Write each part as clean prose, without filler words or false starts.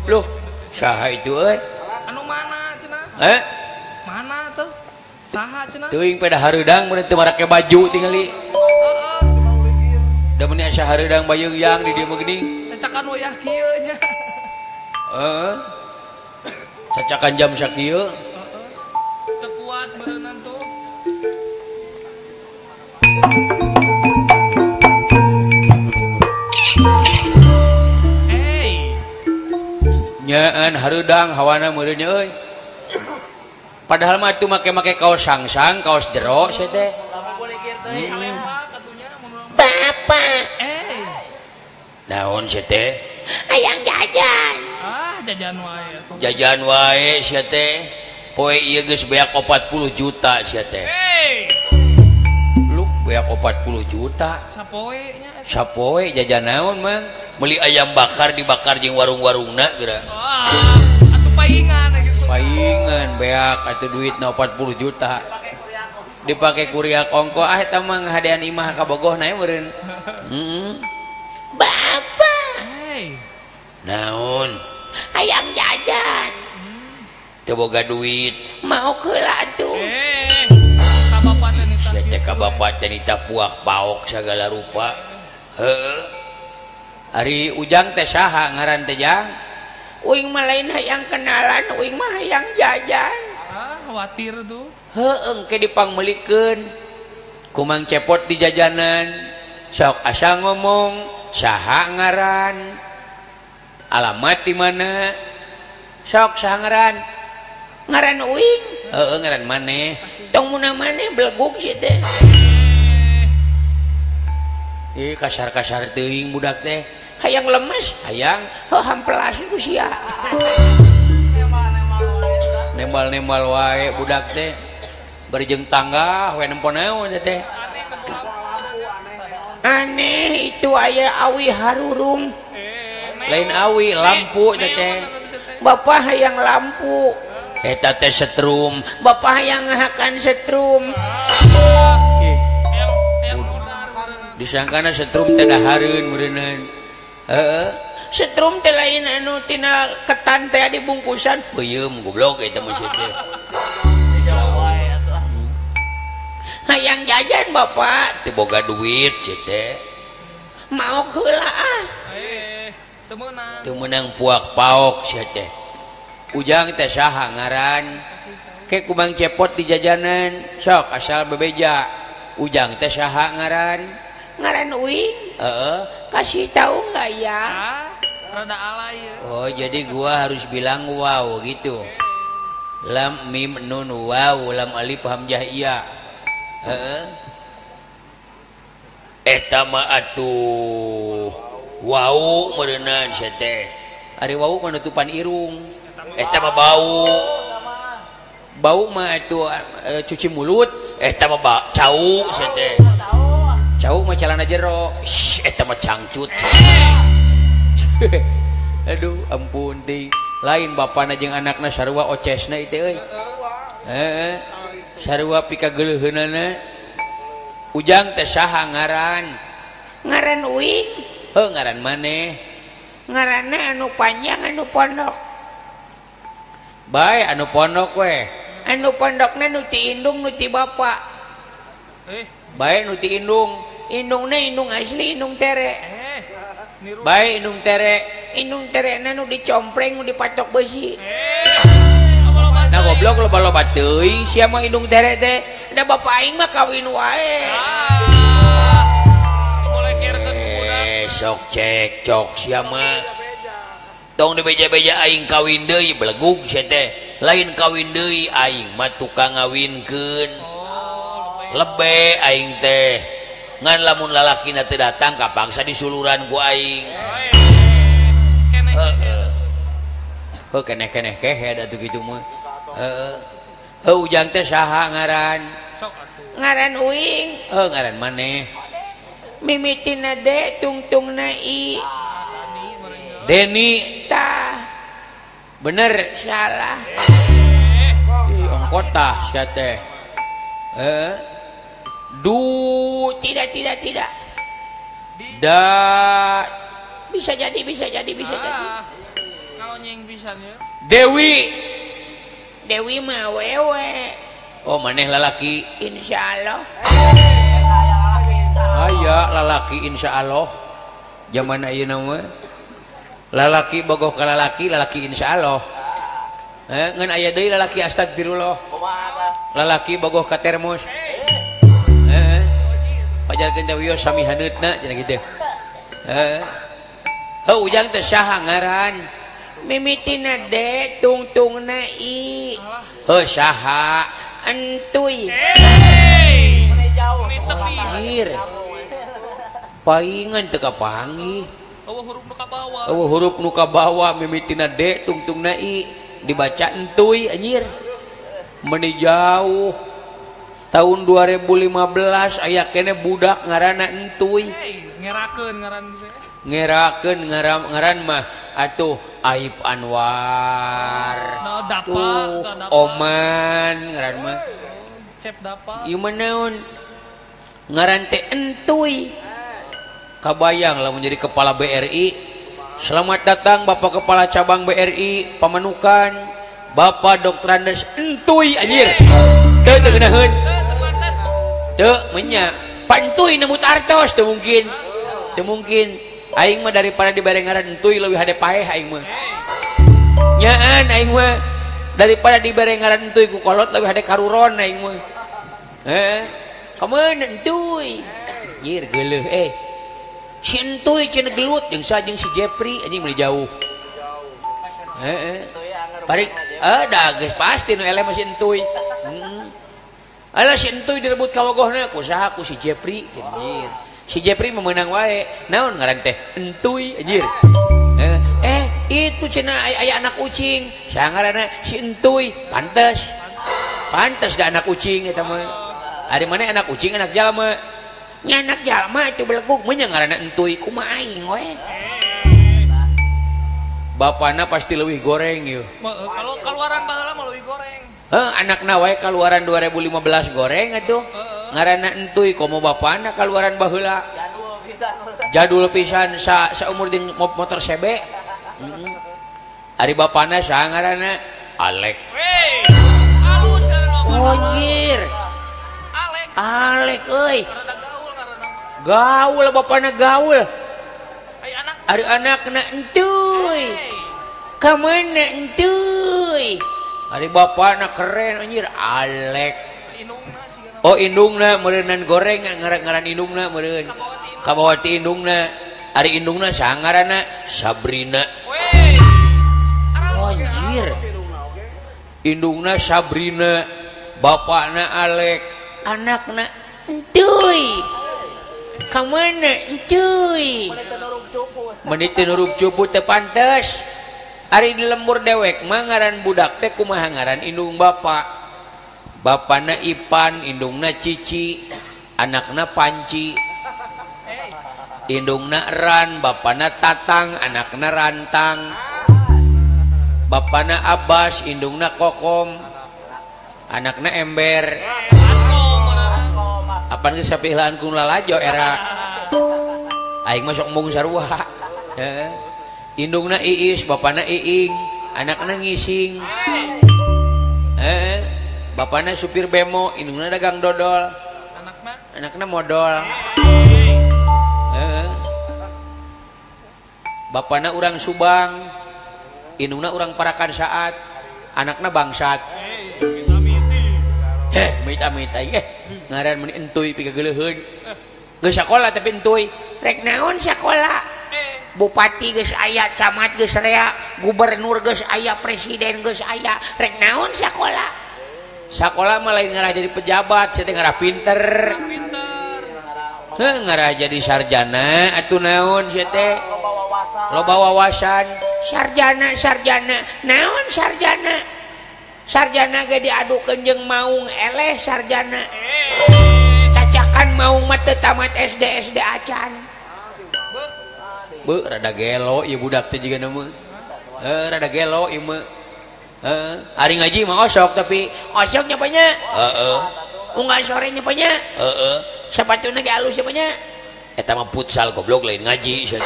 Loh, saha itu euy? Anu mana cenah? Mana tuh? Saha cenah? Teuing pada hareudang mun teu marake baju tingali. Heeh. Da meuni asa hareudang bayeuyang di dieu mah geuning. Cacakan wayah kieu nya. Heeh. Cacakan jam sakieu. Heeh. Teu kuat beureunan tuh. Nyaan hareudang hawana meureun nya euy. Padahal mah atuh make-make kaos sangsang, kaos jero sia teh. Bapak. Naon sia teh? Hayang jajan. Ah, jajan wae. Jajan wae sia teh. Poe ieu geus beak 40 juta sia teh. Lu beak 40 juta. Sapoe nya. Sapoe jajan naon, Mang? Beli ayam bakar dibakar jeung warung-warungna geura. Wah, atuh paingan gitu. Paingan beak atuh duitna 40 juta. Dipake kuriak ongko ah eta mah ngahadean imah ka Bogoh na meureun. Heeh. Bapak. Hey. Naon? Hayang jajan. Teu boga duit. Mau keula atuh. Ka bapak teh nita. Sia teh ka bapak teh nita puak paok sagala rupa. Heeh. Ari Ujang teh saha ngaran teh Jang? Uing mah lain hayang kenalan, uing mah hayang jajan. Ah, khawatir tuh. Heueuh engke dipangmeulikeun. Ku Mang Cepot di jajanan. Sok asa ngomong, saha ngaran? Alamat di mana? Sok saha ngaran? Ngaran uing. Heueuh ngaran maneh. Tong munah maneh belegug sih teh. Ih kasar-kasar teuing budak teh. Hayang lemes, hayang heuh hampelas ku sia. Nembal-nembal wae budak teh. Bari jeung tangga we nempo naon teh. Aneh itu aya awi harurung. Lain awi, lampu teh. Bapak hayang lampu. Eta teh setrum. Bapak hayang ngahakan setrum. Disangkana setrum teh dahareun meureunnan. Heeh. Setrum teh lain anu tina ketan teh dibungkusan. Peuyeum goblok eta mah teh. Hayang jajan bapak. Teu boga duit sia teh. Maok heula ah. Teu meunang. Teu meunang puak paok sia teh. Ujang teh saha ngaran? Ke ku Mang Cepot di jajanan. Sok asal bebeja. Ujang teh saha ngaran? Ngaran uing. Heeh. Kasih tahu nggak ya? Ah, rada alay ya. Oh, jadi gua harus bilang wow gitu. Lam mim nun waw lam alif hamzah iya. Heeh. Eta mah atuh wau meureunnan sia teh. Ari wau mah nutupan irung. Eta mah bau. Bau mah atuh cuci mulut. Eta mah cau sia teh. Cau mah celana jero. Shh, eta mah cangcut. Aduh, ampun teh. Lain bapana jeung anakna sarua ocesna ieu euy. Heeh. Sarua pikageuleuheunana. Ujang teh saha ngaran? Ngaran uing. Heuh, ngaran maneh? Ngaranna anu panjang anu pondok. Bae anu pondok we. Anu pondokna nu ti indung nu ti bapa. Bae nu ti indung. Indungna indung asli indung tere. Bae indung tere. Indung terena nu dicompreng nu dipatok besi. Nah goblok loba-loba teuing sia mah indung tere teh. Da bapa aing mah kawin wae. Sok cekcok sia mah. Tong dibeja-beja aing kawin deui belegug sia teh. Lain kawin deui aing mah tukang ngawinkeun. Lebe aing teh. Ngan lamun lalakina teu datang kapaksa disuluran ku aing. Heeh. Heuh keneh-keneh kehed atuh kitu mah. Heeh. Heuh Ujang teh saha ngaran? Ngaran uing. Heuh ngaran maneh? Mimitina D tungtungna I. Deni. Tah. Bener. Salah. Ih ongkot tah sia teh. Heeh. Du tidak tidak tidak. Da bisa jadi bisa jadi bisa jadi. Anjing pisan ya. Dewi. Dewi mah awewe. Oh, maneh lalaki. Insyaallah. Aya lalaki insyaallah. Zaman ayeuna mah lalaki bogoh ka lalaki, lalaki insyaallah. Ngan aya deui lalaki astagfirullah. Lalaki bogoh ka termos. Heeh. Pajarkeun teh wios sami haneutna cenah kitu. Heeh. Heuh ujang teh saha ngaran? Mimitina D tungtungna I. Heuh saha? Entuy. Anjir. Paingan teu kapanggih. Eueuh huruf nu kabawa. Eueuh huruf nu kabawa mimitina D tungtungna I. Dibaca entuy anjir. Meni jauh. Tahun 2015 aya kene budak ngaranna entuy. Ngerakeun ngaran teh. Ngerakeun ngaran mah atuh Aib Anwar. No, dapa, Oman ngaran mah. Cep dapa. Ieu mah naon? Ngaran teh entuy. Kabayang lamun jadi kepala BRI. Selamat datang Bapak Kepala Cabang BRI Pamanukan, Bapak Dr. Andes entuy anjir. Teu teu ngeunaheun. Teu menya. Pantuy nembut artos teu mungkin. Teu mungkin. Aing mah daripada dibere ngaran entuy leuwih hade paeh aing mah. Nyaan aing mah daripada dibere ngaran entuy ku kolot leuwih hade karuron aing mah. Heeh. Kameun entuy. Anjir geuleuh eh. Si entuy cenah gelut jeung sa jeung si Jepri anjing meuni jauh. Heeh. Bari da geus pasti nu eleh mah si entuy. Heeh. Alah si entuy direbut kawogohna ku saha ku si Jepri anjir. Si Jepri memenang wae. Naon ngaran teh? Entuy anjir. Itu cenah aya anak ucing. Saha ngaranna si entuy. Pantes. Pantes da anak ucing eta mah. Ari mana anak ucing anak jalma. Nya anak jalma itu belegug mah nya ngaranna entuy kumaha aing we. Bapana pasti leuwih goreng ieu. Kalau kaluaran baheula mah leuwih goreng. Heuh, anakna wae kaluaran 2015 goreng atuh. Ngaranna entuy komo bapana kaluaran baheula. Jadul pisan. Jadul pisan sa saumur jeung motor CB. Heeh. Ari bapana saha ngaranna? Alek. Wey. Alus ngaranna bapana. Anjir. Alek. Alek euy. Gaul bapana gaul. Ari anakna entuy. Ka mana entuy? Ari bapana keren anjir Alek. Oh indungna meureunnan goreng ngaran-ngaran indungna meureun. Kabawa ti indungna. Ari indungna saha ngaranna? Sabrina. Anjir. Indungna Sabrina, bapana Alek, anakna entuy. Ka mana encuy? Menit teu nurug cupu teu pantes. Ari di lembur dewek mah ngaran budak teh kumaha ngaran indung bapa. Bapana Ipan, indungna Cici, anakna Panci. Indungna Ran, bapana Tatang, anakna Rantang. Bapana Abbas, indungna Kokom, anakna Ember. Apaan geus sapilaan ku lalajo era. Aing mah sok embung sarua. Heeh. Indungna Iis, bapana Iing, anakna ngising. Heeh. Bapana supir bemo, indungna dagang dodol. Anakna modol. Heeh. Bapana urang Subang, indungna urang Parakan Saat, anakna bangsat. Heh, amit-amit aing eh. Ngaran meni entuy pikageuleuheun. Geus sakola tapi entuy. Rek naon sakola? Bupati geus aya, camat geus rea, gubernur geus aya, presiden geus aya. Rek naon sakola? Sakola mah lain ngarah jadi pejabat, sia teh ngarah pinter. Heuh, ngarah jadi sarjana atuh naon sia teh? Loba wawasan. Sarjana, sarjana. Naon sarjana? Sarjana ge diadukeun jeung maung eleh sarjana. Cacakan maung mah teu tamat SD SD acan. Beuh rada gelo ieu budak teh jiga mah. Heuh rada gelo ieu mah. Heuh, ari ngaji mah osok tapi osok nya nya. Heeh. Unggal sore nya nya. Heeh. Sapatuna ge alus nya nya. Eta mah futsal goblok lain ngaji sia.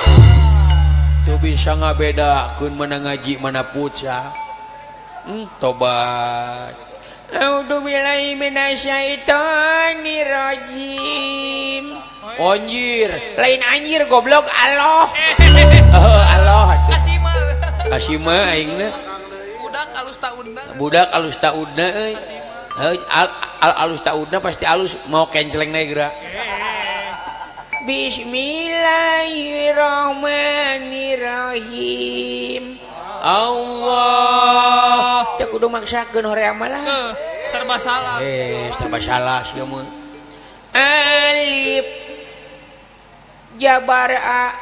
Teu bisa ngabedakeun mana ngaji mana puca. Tobat. A'udzubillahi minasyaitonirrajim. Anjir, lain anjir goblok Allah. Allah atuh. Kasima. Kasima aingna. Budak alus taudna. Budak alus taudna euy. Heuh, alus taudna pasti alus mau kenceleng na geura. Bismillahirrahmanirrahim. Allah. Teu kudu maksakeun hoream mah lah. Serba salah. Serba salah sia mah. Alif jabar a.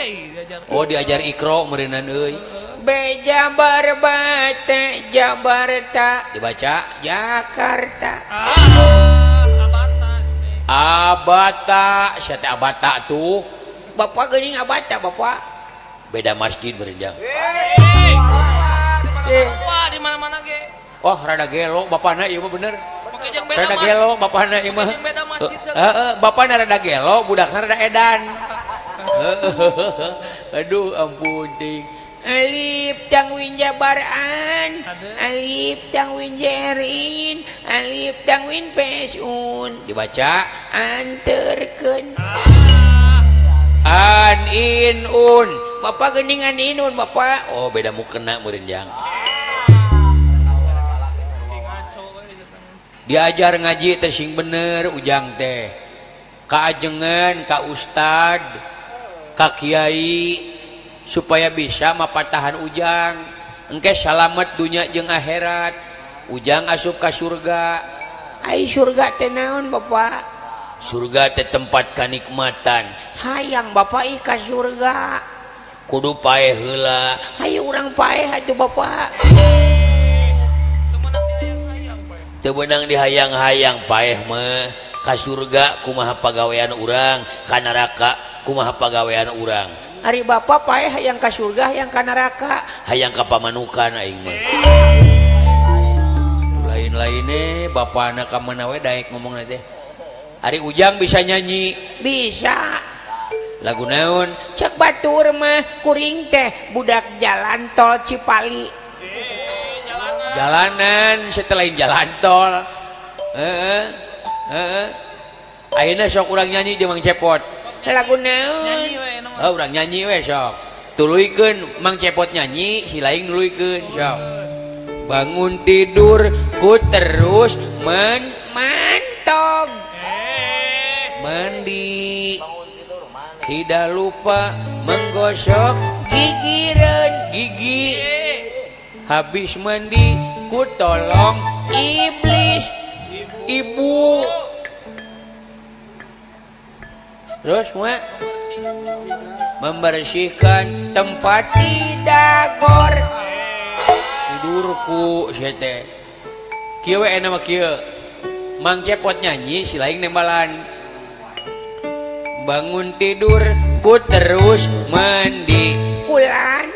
Diajar. Oh, diajar Iqra meureunnan euy. B jabar ba T jabar ta. Dibaca Jakarta. Abata. Abata, sia teh abata tuh. Bapak geuning abata bapak. Beda masjid berenjang. Wah, di mana-mana ge. Oh, rada gelo bapana ieu mah bener. Rada gelo bapana ieu mah. Heeh, bapana rada gelo, budakna rada edan. Aduh, ampun ting. Alif tangwin jabar an, alif tangwin jerin, alif tangwin pesun. Dibaca anterkeun. An in un. Bapak geuningan inun bapak. Oh, beda mukena meureun jang. Diajar ngaji teh sing bener ujang teh. Ka ajengan, ka ustad, ka kiai supaya bisa mapatahan ujang. Engke salamet dunya jeung akhirat. Ujang asup ka surga. Ai surga teh naon bapak? Surga teh tempat kanikmatan. Hayang bapak ih ka surga. Kudu paeh heula. Hayu urang paeh atuh bapak. Teu meunang dihayang-hayang paeh mah. Ka surga kumaha pagawean urang, ka neraka kumaha pagawean urang. Ari bapak paeh hayang ka surga hayang ka neraka. Hayang ka pamanukan aing mah. Lain-lainnya bapana ka mana we daek ngomongna teh. Ari ujang bisa nyanyi? Bisa. Lagu naon? Cek batur mah kuring teh budak jalan tol Cipali. Jalanan setelah jalan tol. Ayeuna sok urang nyanyi jeung Mang Cepot. Lagu naon? Oh, urang nyanyi we sok. Tuluykeun Mang Cepot nyanyi, si lain nuluykeun sok. Bangun tidur ku terus mantog. Mandi. Tidak lupa menggosok gigireun gigi. Habis mandi ku tolong iblis ibu. Terus mak membersihkan tempat tidagor tidurku sia teh. Kieu we ena mah kieu. Mang Cepot nyanyi si lain nembalan. Bangun tidur ku terus mandi kulan.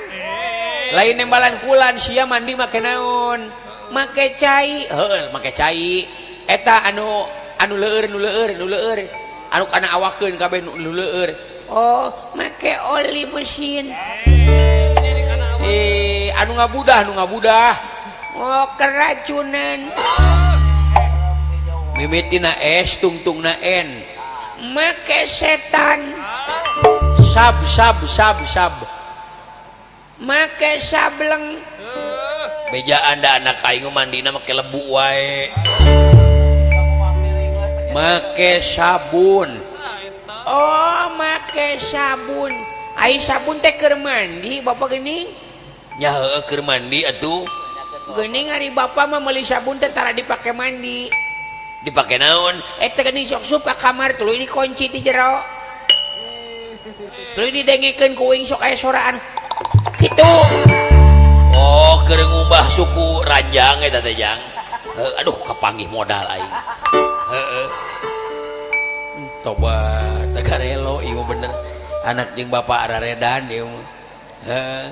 Lain nembalan kulan sia mandi make naon? Make cai. Heuh, make cai. Eta anu anu leueur nu leueur nu leueur. Anu kana awakeun kabeh nu leueur. Oh, make oli mesin. Anu ngabudah, nu ngabudah. Oh, keracunan. Mimitina S tungtungna N. Make setan. Sab sab sab sab. Make sableng. Beja anda anak aing mandina make lebu wae. Make sabun. Oh, make sabun. Ai sabun teh keur mandi bapak geuning? Nya heueuh keur mandi atuh. Geuning ari bapak mah meuli sabun teh tara dipake mandi. Dipake naon? Eta geuning sok sup ka kamar tuluy dikunci ti jero. Tuluy didengekeun ku uing sok aya soraan. Kitu. Oh, keur ngubah suku ranjang eta teh jang. Aduh, kapanggih modal aing. Heeh. Tobat, tegarelo ieu bener. Anak jeung bapak araredan ieu mah. Heeh.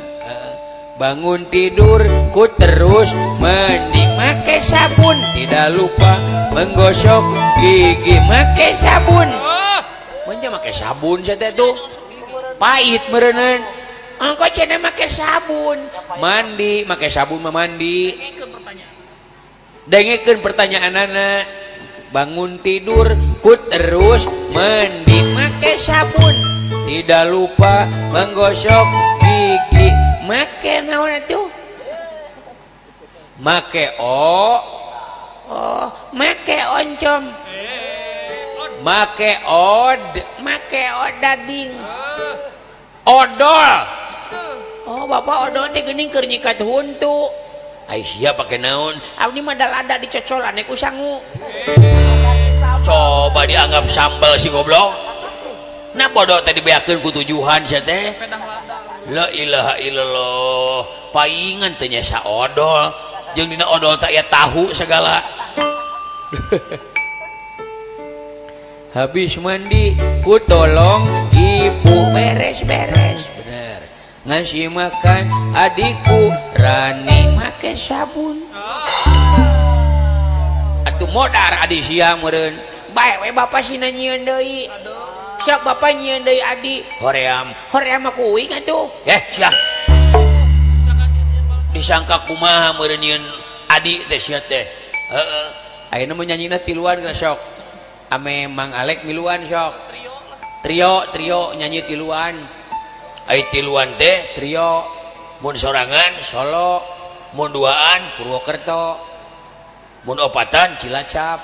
Bangun tidur ku terus mandi make sabun, tidak lupa menggosok gigi make sabun. Mun make sabun sia teh tuh. Pahit meureuneuh. Engko cenah make sabun. Mandi make sabun mah mandi. Dengekeun pertanyaanana. Bangun tidur ku terus mandi make sabun. Tidak lupa menggosok gigi. Make naon atuh? Make o. Oh, make oncom. Make od. Make odading. Odol. Oh, bapak odol teh geuning keur nyikat huntu. Ai sia pake naon? Abdi mah lada dicocolan ku sangu. Coba dianggap sambal si goblok. Nah bodoh teh dibeakeun ku tujuhan sia teh. La ilaha illallah. Paingan teh nya saodol. Jeung dina odol teh aya tahu segala. Habis mandi ku tolong ibu beres-beres. Bener. Ngasih makan adikku Rani make sabun. Atuh modar adi sia meureun. Bae we bapak sina nyieun deui. Sok bapak nyieun deui adi. Hoream. Hoream mah kuing atuh. Sia. Disangka kumaha meureun nyieun adi teh sia teh. Heeh. Ayeuna mah nyanyina tiluan geus sok. Ame Mang Alek miluan sok. Trio trio nyanyi tiluan. Ai tiluan teh trio mun sorangan Solo, mun duaan Purwokerto, mun opatan Cilacap,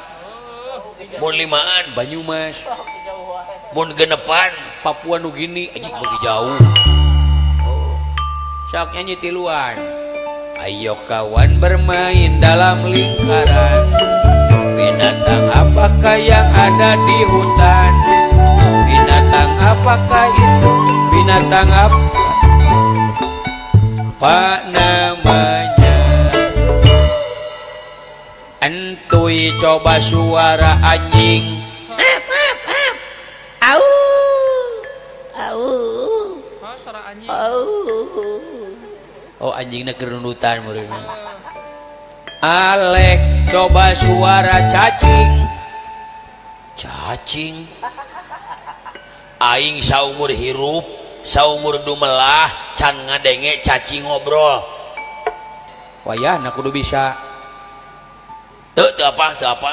mun limaan Banyumas, mun genepan Papua Nugini. Anjing beuki jauh. Oh. Sok nyanyi tiluan. Ayo kawan bermain dalam lingkaran. Binatang apakah yang ada di hutan? Binatang apakah itu? Binatang apa? Pak namanya? Entui coba suara anjing. Ap, ap, ap. Au. Au. Oh, suara anjing. Au. Oh, anjingnya kerundutan meureun. Alek coba suara cacing. Cacing. Aing saumur hirup, saumur dumelah can ngadenge cacing ngobrol. Wayahna kudu bisa. Teu teu apa, teu apa.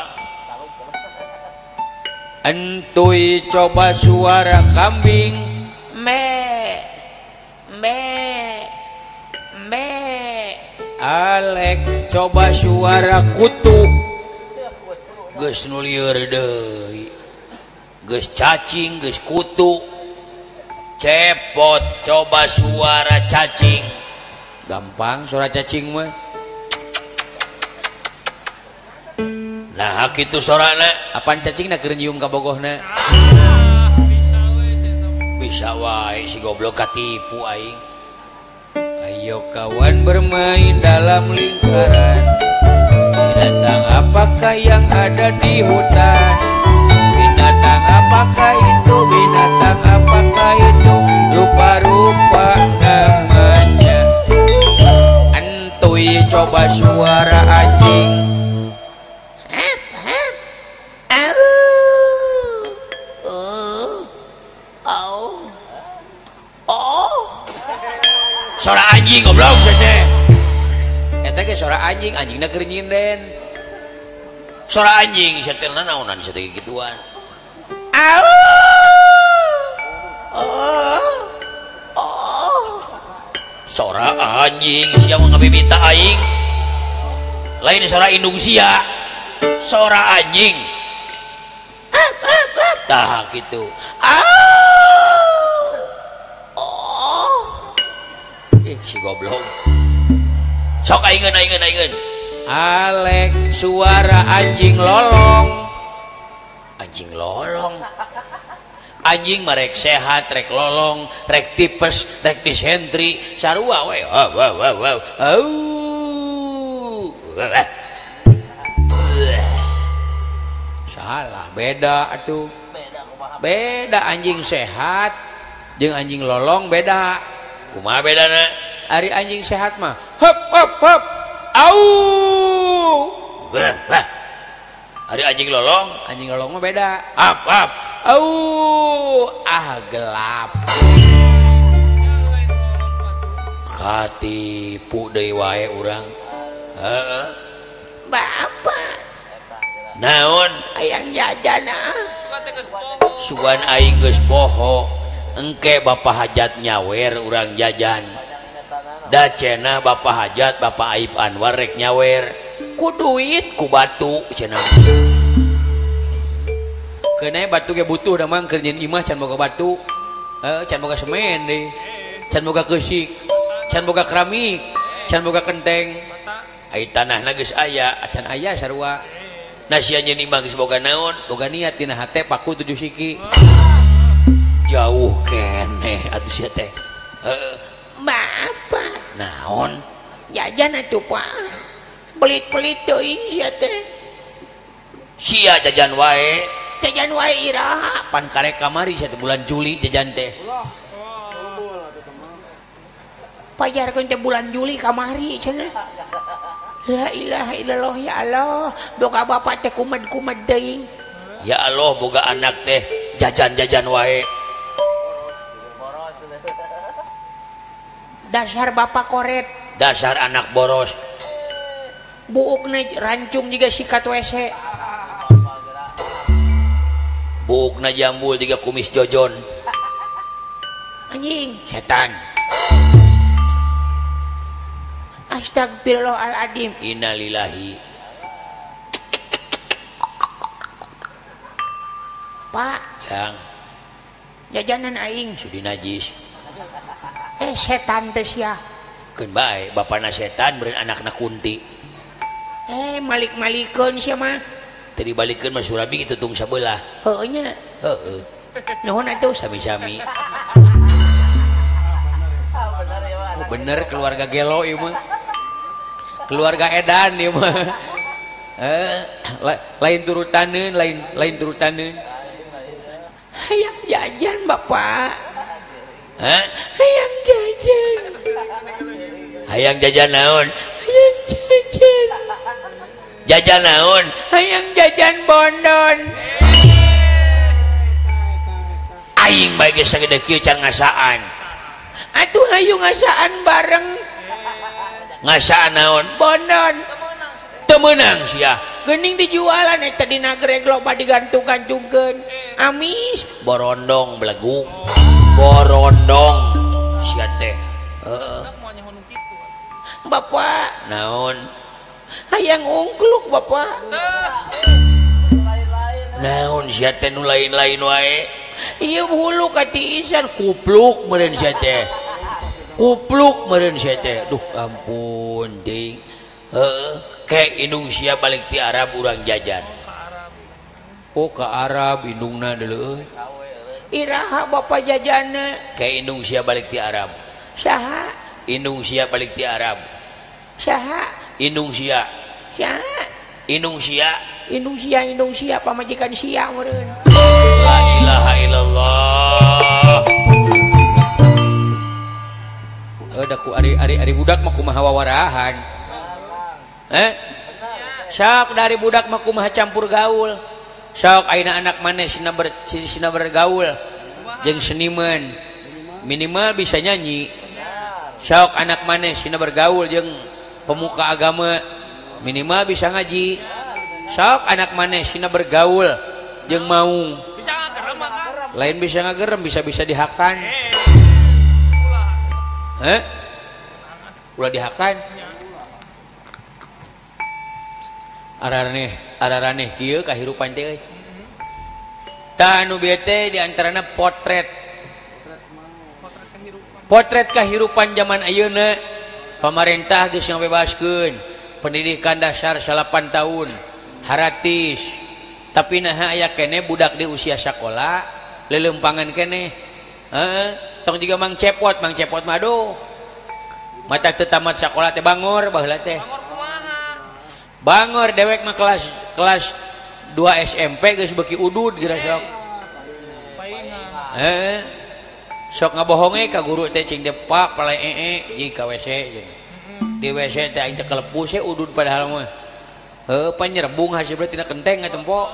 Entui coba suara kambing. Me. Me. Me. Alek coba suara kutu. Geus nu lieur deui. Geus cacing, geus kutu. Cepot coba suara cacing. Gampang suara cacing mah. Nah kitu sorana. Apaan cacingna keur nyium ka bogohna? Bisa wae si goblok katipu aing. Ayo kawan bermain dalam lingkaran. Binatang apakah yang ada di hutan? Binatang apakah itu? Binatang apakah itu? Rupa-rupa namanya. Entui coba suara anjing. Hap, hap. Au. Oh. Au. Oh. Suara anjing goblok teh. Eta ge suara anjing, anjingna keur nyinden. Suara anjing sia teh naonan sia teh gituan. Au. Oh. Oh. Suara anjing sia mah ngabibita aing. Lain suara indung sia. Suara anjing. Ap, ap, ap. Tah kitu. Au. Oh. Si goblok. Sok aingeun aingeun aingeun. Alek suara anjing lolong. Anjing lolong. Anjing mah rek sehat, rek lolong, rek tipes, rek disentri, sarua we. Wow wow wow wow. Au. Salah, beda atuh. Beda anjing sehat jeung anjing lolong beda. Kumaha bedana? Ari anjing sehat mah hop hop hop. Au. Wah, wah. Ari anjing lolong mah beda. Hap hap. Au. Ah gelap. Katipu deui wae urang. Heeh. Bapak. Naon? Hayang jajan ah. Sugan aing geus poho. Engke Bapak Hajat nyawer urang jajan. Da cenah Bapak Hajat, Bapak Aib Anwar rek nyawer. Ku duit ku batu cenah. Keuna batu ge butuh da mang keur nyeun imah can boga batu. Heeh, can boga semen deui. Can boga keusik, can boga keramik, can boga kenteng. Ai tanahna geus aya, acan aya sarua. Nah sia nyeun imah geus boga naon? Boga niat dina hate paku 7 siki. Jauh keneh atuh sia teh. Heeh. Bapak. Naon? Jajan atuh Pak. Pelit-pelit teuing sia teh. Sia jajan wae. Jajan wae iraha. Pan karek kamari sia teh bulan Juli jajan teh. Pajarkeun teh bulan Juli kamari cenah. La ilaha illallah ya Allah, boga bapak teh kumed-kumed teuing. Ya Allah, boga anak teh jajan-jajan wae. Dasar bapak koret, dasar anak boros. Buukna rancung jiga sikat WC. Buukna jambul jiga kumis jojon. Anjing, setan. Astagfirullahaladzim. Innalillahi. Pak, yang jajanan aing sudi najis. Setan teh sia. Keun bae bapana setan beureun anakna kunti. Malik-malikeun sia mah. Teu dibalikeun mah surabi kitu tung sabelah. Heueuh nya. Heueuh. Nuhun atuh sami-sami. Oh, bener keluarga gelo ieu mah. Keluarga edan ieu mah. Lain turutaneun, lain turutaneun. Hayang jajan bapak. Hah? Hayang jajan. Hayang jajan naon? Hayang jajan. Jajan naon? Hayang jajan bondon. Aing bae geus sagede kieu can ngasaan. Atuh hayu ngasaan bareng. Ngasaan naon? Bondon. Teu meunang sia. Geuning dijualan eta dina greg loba digantung-gantungkeun. Amis borondong belegung. Borondong sia teh. Heeh. Bapak naon? Hayang ungkluk bapak. Naon sia teh nu lain-lain wae. Ieu hulu ka tiisan kupluk meureun sia teh. Kupluk meureun sia teh. Duh ampun ding. Heeh, ke indung sia balik ti Arab urang jajan. Oh ka Arab indungna deuleu euy. Iraha bapak jajana? Ke indung sia balik ti Arab. Saha? Indung sia balik ti Arab. Saha? Indung sia. Saha? Indung sia. Indung sia, indung sia pamajikan sia meureun. La ilaha illallah. Da ku ari budak mah kumaha wawarahan. Sok dari budak mah kumaha campur gaul. Sok ayeuna anak maneh sina bergaul jeung seniman minimal bisa nyanyi. Sok anak maneh sina bergaul jeung pemuka agama minimal bisa ngaji. Sok anak maneh sina bergaul jeung maung bisa ngagerem lain bisa ngagerem, bisa-bisa dihakan. Heh? Ulah dihakan. Araraneh kieu kahirupan teh euy. Tah anu bieu teh di antarana potret. Potret kahirupan zaman ayeuna. Pamarentah geus ngabebaskeun pendidikan dasar 8 tahun haratis. Tapi naha aya keneh budak di usia sakola leuleumpangan keneh. Heeh, tong jiga Mang Cepot mah aduh. Mata teu tamat sakola teh bangor baheula teh. Bangor dewek mah kelas 2 SMP geus beuki udud geura sok. Heeh. Sok ngabohonge ka guru teh cing teh Pak pale ee jeung ka WC jeung. Di WC teh aing teh kelepus udud padahal mah. Heuh panyerbung hasilna tina kenteng ngatempo.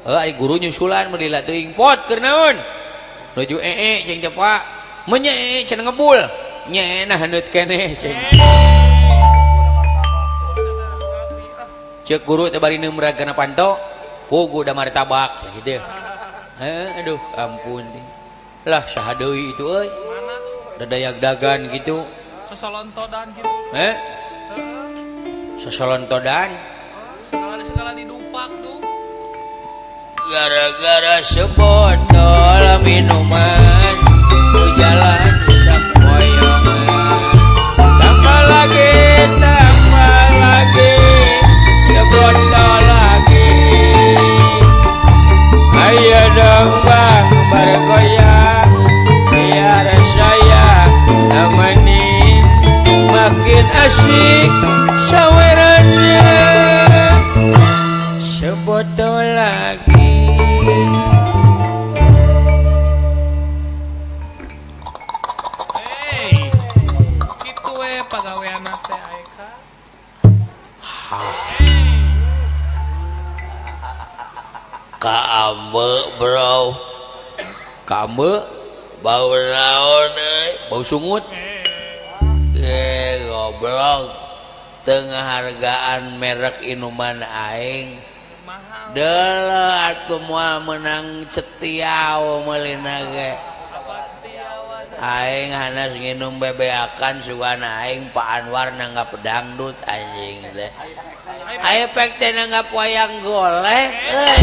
Heuh ari guru nyusulan mun lila teuing pot keur naon? Nuju ee cing teh Pak. Menye ee cenah ngebul. Nyenah haneut keneh cing. Cek guru teh bari neumrag kana panto, pugu da martabak gitu. Aduh, ampun. Lah saha deui itu euy? Dadayag-dagan gitu. Sosolontodan gitu. Heh? Sosolontodan. Segala-segala didupak tuh. Gara-gara sebotol minuman ku jalan sapoyongan. Tambah lagi sebotol lagi. Ayo dong bang bergoyang biar saya temenin. Makin asik sawerannya sebotol lagi. Hey, kitu we pagawean teh Aeka. Kaambe bro, kaambe bau naon euy, bau sungut. Goblok, tengah hargaan merek inuman aing. Deuleu atuh moal meunang cetiau meulina ge. Aing hanas nginum bebeakan sugana aing Pak Anwar nanggap dangdut anjing teh. Aya pek teh nanggap wayang golek euy.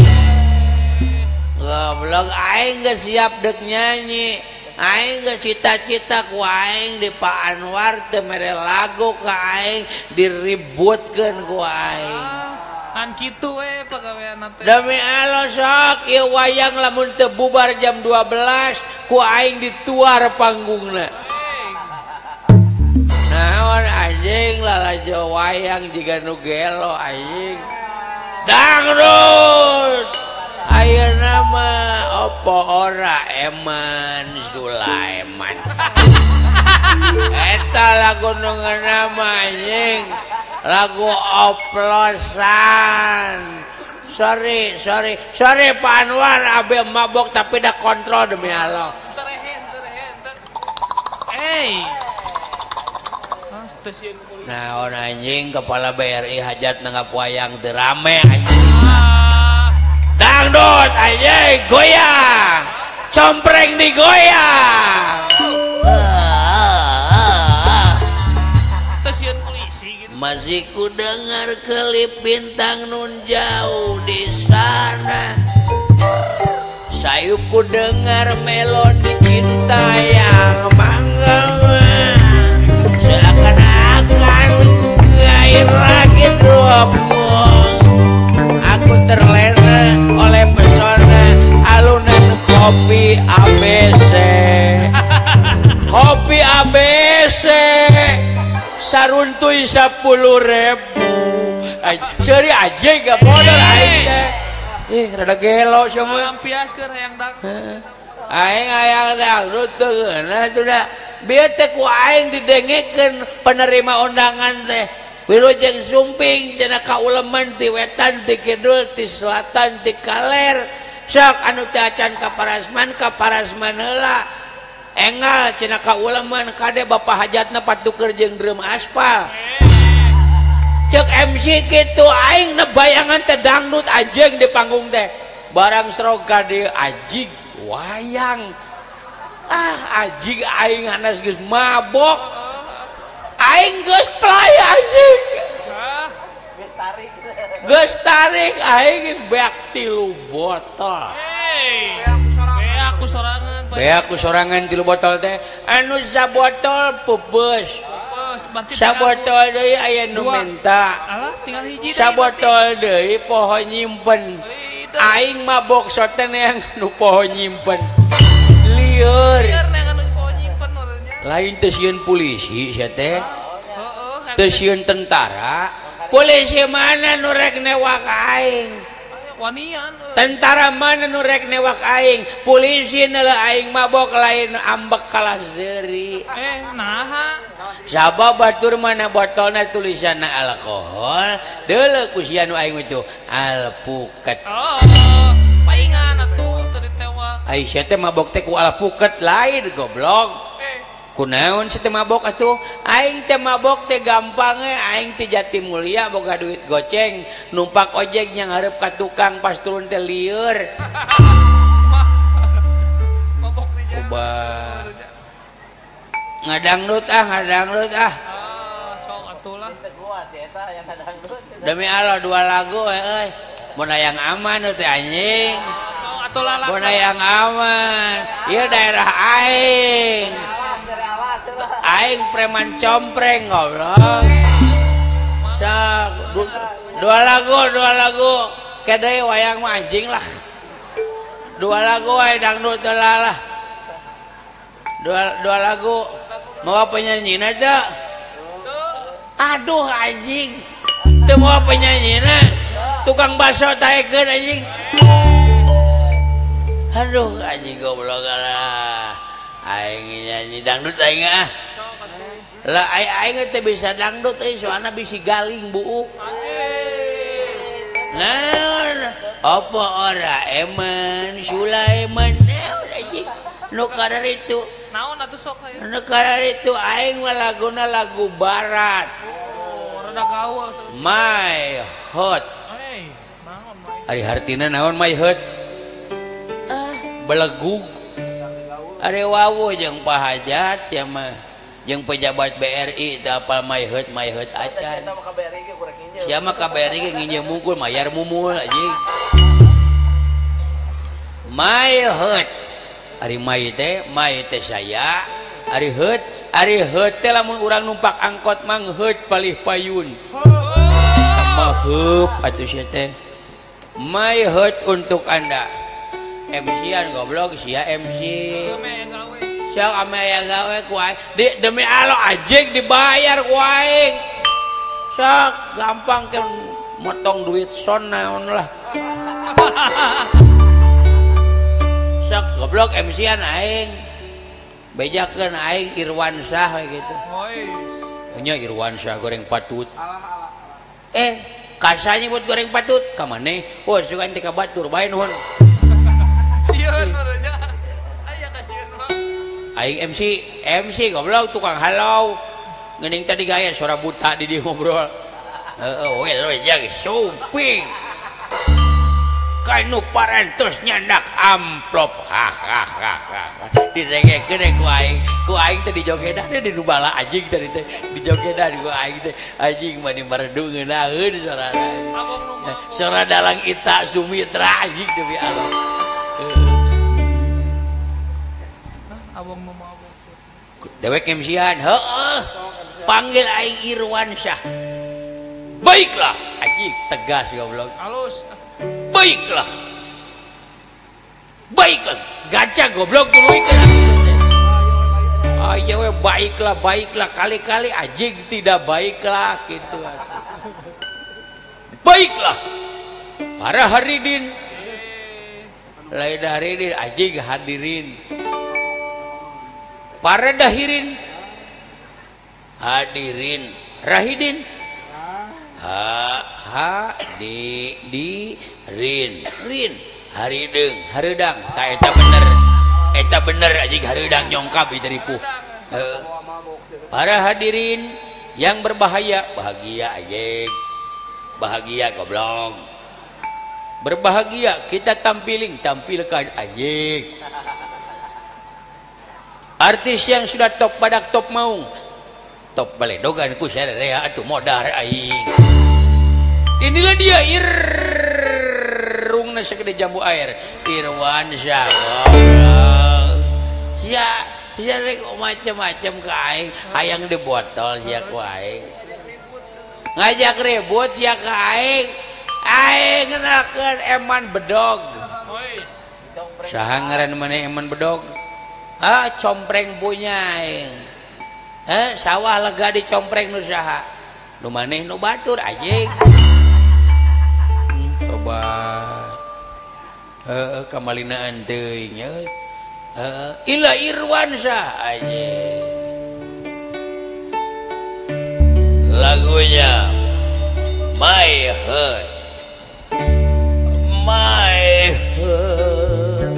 Goblok aing geus siap deuk nyanyi. Aing geus cita-cita ku aing di Pak Anwar teu mere lagu ka aing diributkeun ku aing. Kan kitu we pagawean teh. Demi Allah sok ieu wayang lamun teu bubar jam 12 ku aing dituar panggungna. Naon anjing lalajo wayang jiga nu gelo anjing. Dangdut. Ayeuna mah opo ora Eman Sulaiman. Eta lagu nu ngeunah mah anjing. Lagu oplosan. Sorry Pak Anwar abe mabok tapi dah kontrol demi Allah. Hey. Nah, on anjing kepala BRI hajat nanggap wayang teu rame anjing. Dangdut anjing goyang. Compreng digoyang. Masih ku dengar kelip bintang nun jauh di sana. Sayup ku dengar melodi cinta yang menggema. Seakan-akan gair lagi dua buang. Aku terlena oleh pesona alunan kopi ABC. Kopi ABC. Saruntuy 10.000. Seuri aja gak modal aing teh. Ih, rada gelo semua. Lampiaskeun hayang dangdut. Aing hayang dangdut teu ngeunah teu da. Bieu teh ku aing didengekeun penerima undangan teh. Wilujeng sumping cenah kauleman ti wetan ti kidul ti selatan ti kaler. Sok anu teu acan ka Parasman heula. Engal cenah kauleman kade bapak hajatna patuker jeung drum aspal. Cek MC kitu aing nebayangan teh dangdut anjing di panggung teh. Barang serog ka dieu anjing wayang. Ah anjing aing hanas geus mabok. Aing geus play anjing. Geus tarik. Geus tarik aing geus beak 3 botol. Beak ku sorangan 3 botol teh. Anu sabotol peupeus. Sabotol deui aya nu menta. Sabotol deui poho nyimpen. Aing mabok soten yang nu poho nyimpen. Lieur. Lain teu sieun polisi sia teh. Teu sieun tentara. Polisi mana nu rek newak aing? Tentara mana nu rek newak aing? Polisi neuleuh aing mabok lain ambek kalah seuri. Naha? Sabab batur mana botolna tulisanna alkohol, deuleuh ku sia nu aing itu alpukat. Oh, paingan atuh teu ditewak. Ai sia teh mabok teh ku alpukat lain goblok. Kunaon si teu mabok atuh? Aing teu mabok teh gampang we, aing teh Jati Mulia boga duit goceng, numpak ojek nya ngarep ka tukang pas turun teh lieur. Mabok di jalan. Coba. Ngadangdut ah, ngadangdut ah. Sok atuh lah. Demi Allah dua lagu euy. Mun hayang aman teh anjing. Mun hayang aman. Ieu daerah aing. Aing preman compreng goblok. Sok dua lagu. Kede wayang mah anjing lah. Dua lagu wae dangdut heula lah. Dua lagu. Mau penyanyina teu? Aduh anjing. Teu mau penyanyina. Tukang bakso taekeun anjing. Aduh anjing goblok lah. Aing nyanyi dangdut aing ah. Lah aing teh bisa dangdut euy soalna bisi galing buuk. Naon? Apa ora eman Sulaiman naon anjing. Nu kararitu. Naon atuh sok aya? Nu kararitu aing mah laguna lagu barat. Oh, rada gaul. My heart. Hey, naon my? Ari hartina naon my heart? Ah, belegug. Ari wawuh jeung pahajat sia mah. Jeung pejabat BRI teu apal my heart acan. Sia mah ka BRI ge nginjem mungkul mayar mumul anjing. My heart. Ari my teh saya, ari heut teh lamun urang numpak angkot mah ngeheut palih payun. Sama heup atuh sia teh. My heart untuk Anda. MC-an goblok sia MC. Sok ame aya gawe ku aing. Demi Allah anjing dibayar ku aing. Sok gampang ke motong duit son naon lah. Sok goblok MC-an aing. Bejakeun aing Irwansyah we gitu. Nya Irwansyah goreng patut. Kasanya buat goreng patut ka maneh? Oh, sugan teh ka batur bae nuhun. Sieun meureun aya ka sieun mah. Aing MC goblok tukang halau. Geuning tadi gaya suara buta di dieu ngobrol. Heeh, we lo jeung suping. Kanu parantos nyandak amplop. Hahaha. Direngekeun ku aing teh dijogedan teh di nu bala anjing tadi teh dijogedan ku aing teh anjing mah di meredu ngeunaheun sorana. Sora dalang Ita Sumitra anjing demi Allah. Abang nu mabok. Dewek MC-an, heeh. Panggil aing Irwansyah. Baiklah, anjing tegas goblok. Halus. Baiklah. Baiklah, gacha goblok tuluy. Ayo we baiklah, baiklah kali-kali anjing tidak baiklah gitu. Baiklah. Para haridin. Lain haridin anjing hadirin. Para dahirin. Hadirin, rahidin. Ha ha di di rin rin harideng hareudang ta eta bener anjing hareudang nyongkap ieu ripuh. Para hadirin yang berbahaya bahagia anjing bahagia goblok berbahagia kita tampilkan anjing artis yang sudah top badak top maung top baledogan ku sarerea atuh modar aing. Inilah dia irungna segede jambu air Irwansyah. Sia sia rek macam-macam ka aing hayang di botol sia ku aing ngajak ribut sia ka aing aing ngenakeun eman bedog. Saha ngaran maneh eman bedog? Ah compreng punya aing. Sawah lega dicompreng nu saha? Nu maneh nu batur anjing. Tobat. Heeh kamalinaan teuing nya. Heeh ila Irwansyah anjing. Lagunya My Heart. My Heart.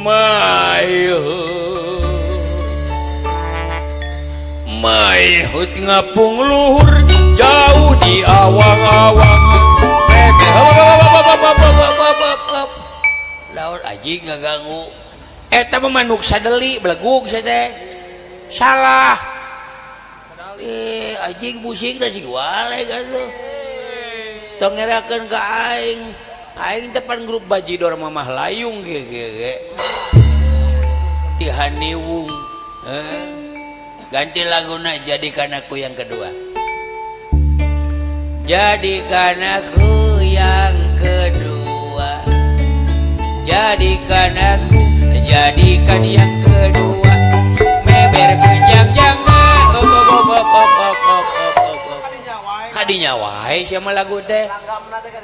My Heart. Mehut ngapung luhur jauh di awang-awang. Laur anjing ngaganggu. Eta mah manuk sadeli belegug sia teh. Salah. Anjing pusing da si wale atuh. Tong ngerakeun ka aing. Aing teh pan grup bajidor mamah layung ge ge. Ti haniwung. Ganti laguna jadikan aku yang kedua. Jadikan aku yang kedua. Jadikan aku, jadikan yang kedua. Meber kenjang-jang. Kadinya wae sia mah lagu teh.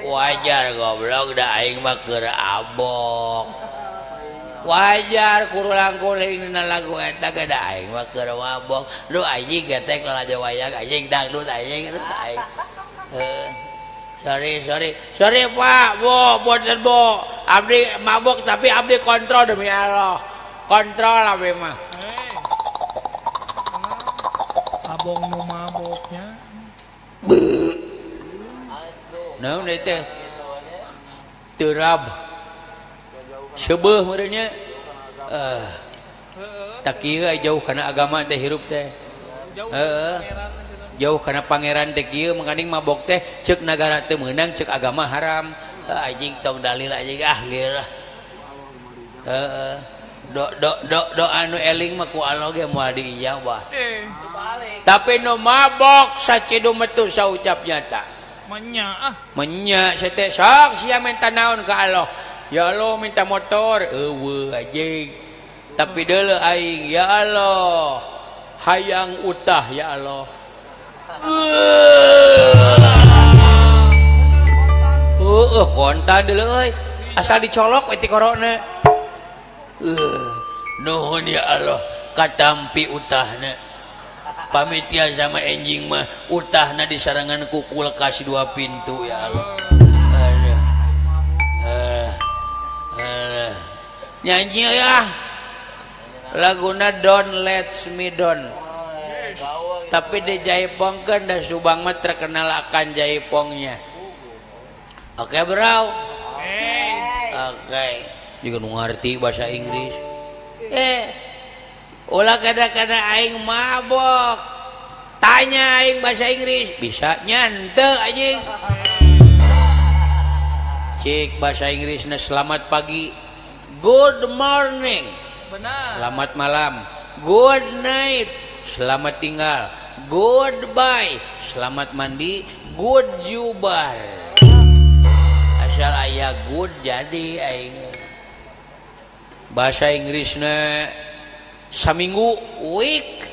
Wajar goblok da aing mah keur abok. Wajar kurulang-kuling dina lagu eta ge da aing mah keur mabok. Duh anjing getek lalajo wayang anjing dangdut anjing aing. Sorry sorry. Sorry Pak, Bu, boten Bu. Abdi mabok tapi abdi kontrol demi Allah. Kontrol abdi mah. Abong nu maboknya. Naon deui teh? Terab. Seubeuh meureunnya. Tak kieu jauh kana agama teh hirup teh. Heeh. Jauh kana pangeran teh kieu mangkaning mabok teh ceuk nagara teu meunang ceuk agama haram. Anjing tong dalil anjing ah lieur lah. Heeh. Do do do do anu eling mah ku Allah ge moal diijabah. Tapi nu mabok sacidu metu saucap nyata. Menya ah. Menya sia teh sok sia minta naon ka Allah. Ya Allah minta motor eueuh anjing. Tapi deuleu aing ya Allah hayang utah ya Allah. Heueuh kontan deuleu euy. Asal dicolok we ti korona. Nuhun ya Allah katampi utahna. Pamitia sama enjing mah utahna disarangan ku kulkas 2 pintu ya Allah. Aduh. Nyanyi ya. Laguna Don't Let Me Down. Tapi dijaipongkeun da Subang mah terkenal akan jaipongnya. Oke, bro. Oke. Juga nu ngarti bahasa Inggris. Ulah kada-kada aing mabok. Tanya aing bahasa Inggris, bisa nyante anjing. Cik bahasa Inggrisna selamat pagi. Good morning. Benar. Selamat malam. Good night. Selamat tinggal. Goodbye. Selamat mandi. Good jubar. Asal aya good jadi aing. Bahasa Inggrisna saminggu week,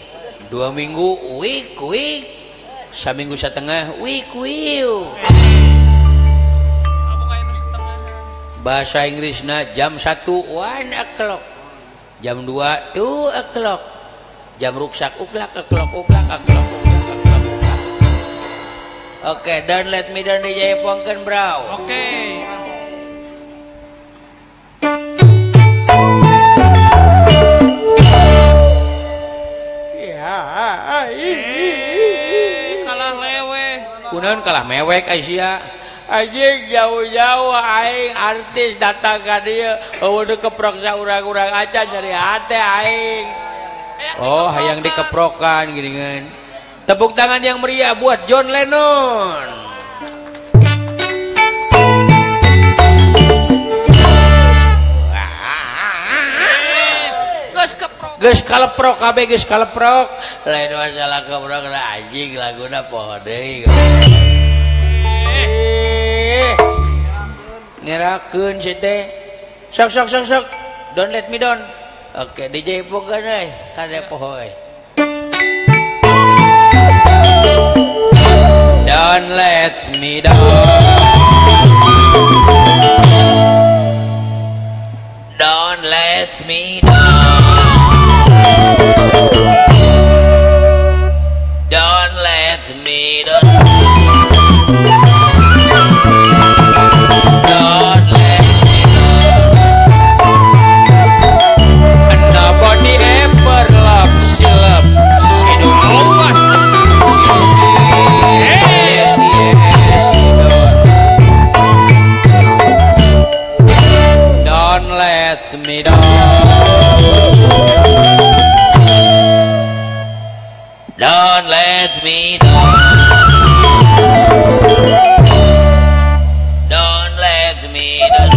2 minggu week week, saminggu setengah week week. Bahasa Inggrisna jam 1 1 o'clock, jam 2 2 o'clock, jam ruksak uklak o'clock uklak o'clock uklak o'clock. Oke, don't let me down dijayapongkeun bro. Oke. Kalah lewe. Kunaon kalah mewek ai sia. Anjing jauh-jauh aing artis datang ka dieu eueuh nu keprok saurang-urang acan nyeri hate aing. Oh, hayang dikeprokan geuningan. Tepuk tangan yang meriah buat John Lennon. Geus kaleprok kabeh geus kaleprok. Lain masalah keprok anjing laguna poho deui. Ngerakeun si teh. Sok sok sok sok. Don't let me down. Oke, DJ pokoknya euy, kade poho euy. Don't let me down. Don't let me down. Don't let me down. Don't let me down. And nobody ever loves, she loves, she don't. Don't let me down. Don't let me down.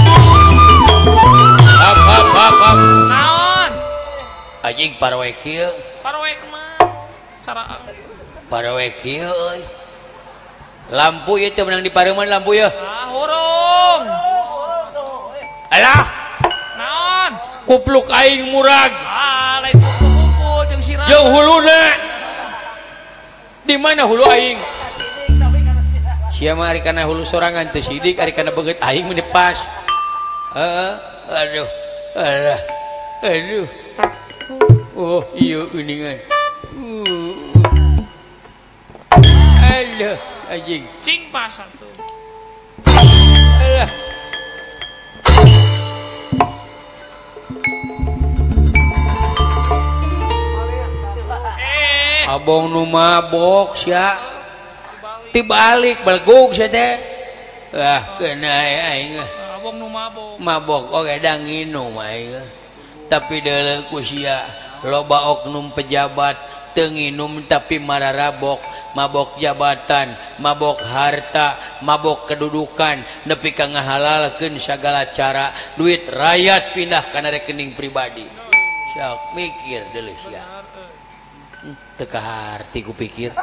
Up up up up. Naon? Anjing paroe kieu. Paroe kumaha? Cara paroe kieu euy. Lampu ieu teh meunang dipareuman lampu ieu. Ah, hurung. Alah. Naon? Kupluk aing murag. Ah, lain kumpul jeung sirah. Jeung huluna. Di mana hulu aing? Sia mah ari kana hulu sorangan teu sidik, ari kana beungeut aing mah pas. Heeh, aduh. Alah. Aduh. Oh, ieu geuningan. Aduh, anjing. Cing pas atuh. Alah. Abong nu mabok sia. Tibalik belgug sia teh. Ah, kena aing. Abong nu mabok. Mabok oge da nginum aing. Tapi deuleu ku sia loba oknum pejabat teu nginum tapi mararabok, mabok jabatan, mabok harta, mabok kedudukan, nepi ka ngahalalkeun sagala cara, duit rakyat pindah kana rekening pribadi. Sok mikir deuleu sia. Teu kaharti ku pikir.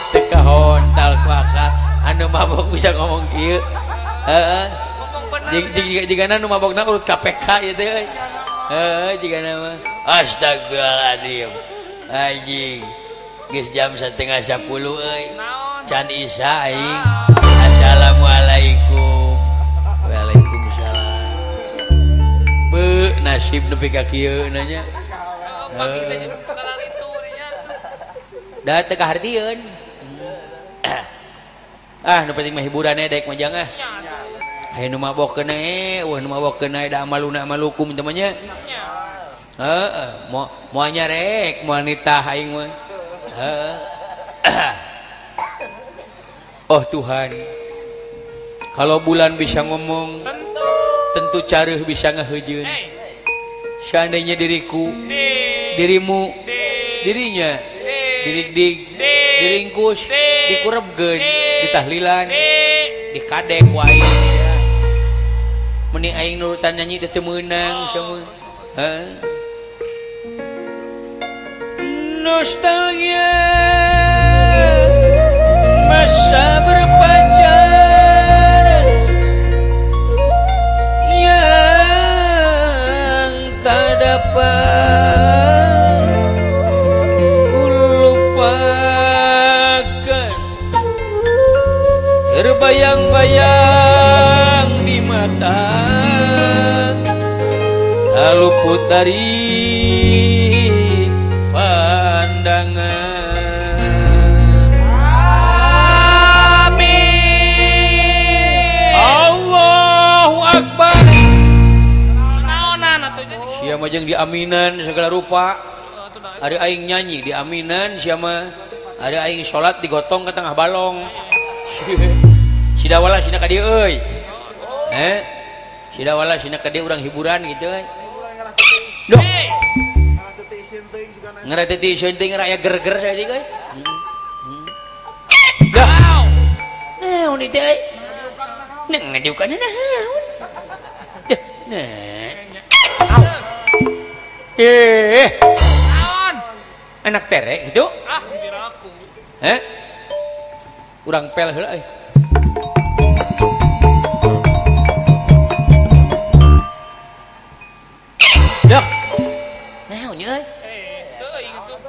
Teu kahontal ku akal anu mabok bisa ngomong kieu. Heeh. Jigana nu mabokna urut KPK ieu teh euy. Heeh, jigana mah. Astagfirullahaladzim. Anjing. Geus jam 9:30 euy. Can isa aing. Assalamualaikum. Waalaikumsalam. Beuh, nasib nepi ka kieu nanya. Da teu kahartieun. Ah, nu penting mah hiburan dek mah jang ah. Aya nu mabok keun we, eueuh nu mabok keun da amaluna amalukum teh mah nya. Heeh, moal nyarek, moal nitah aing mah. Heeh. Oh Tuhan. Kalau bulan bisa ngomong, tentu careuh bisa ngaheujeun. Seandainya diriku, dirimu, dirinya, dirigdig, diringkus, dikurebkeun, ditahlilan, dikadek ku aing. Meni aing nurutan nyanyi teh teu meunang sia mah. Heeh. Nostalgia masa berpacaran yang tak dapat kulupakan, terbayang-bayang di mata, tak luput dari pandangan. Amin. Allahu Akbar. Sia mah jeung diaminan segala rupa. Ari aing nyanyi diaminan sia mah. Ari aing salat digotong ke tengah balong. Sidawala sina ka dieu euy. Heh. Sidawala sina ka dieu urang hiburan gitu euy. Duh. Ngarah teu iseun teuing raya gerger saeutik euy. Dah. Naon ieu teh euy? Nah, ngadiukan naon? Duh, nah. Naon? Anak terek gitu? Ah, piraku. Heh? Urang pel heula euy. Dah. Naon euy? Teuing atuh.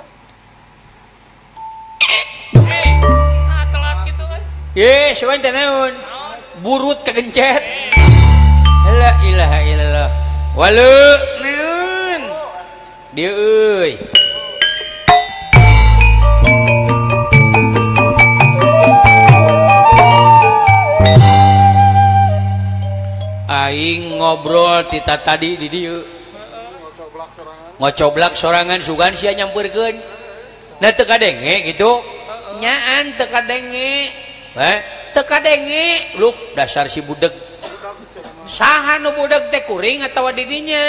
Ah, telat kitu euy. Ye, sawan teh naon? Burut kagencet. La ilaha illallah. Walu naon? Dieu euy. Aing ngobrol tita tadi di dieu. Ngocoblak sorangan sugan sia nyampeurkeun. Nah teu kadenge gitu. Nyaan teu kadenge. Heh, teu kadenge. Luh, dasar si budeg. Saha nu budeg teh kuring atawa didinya?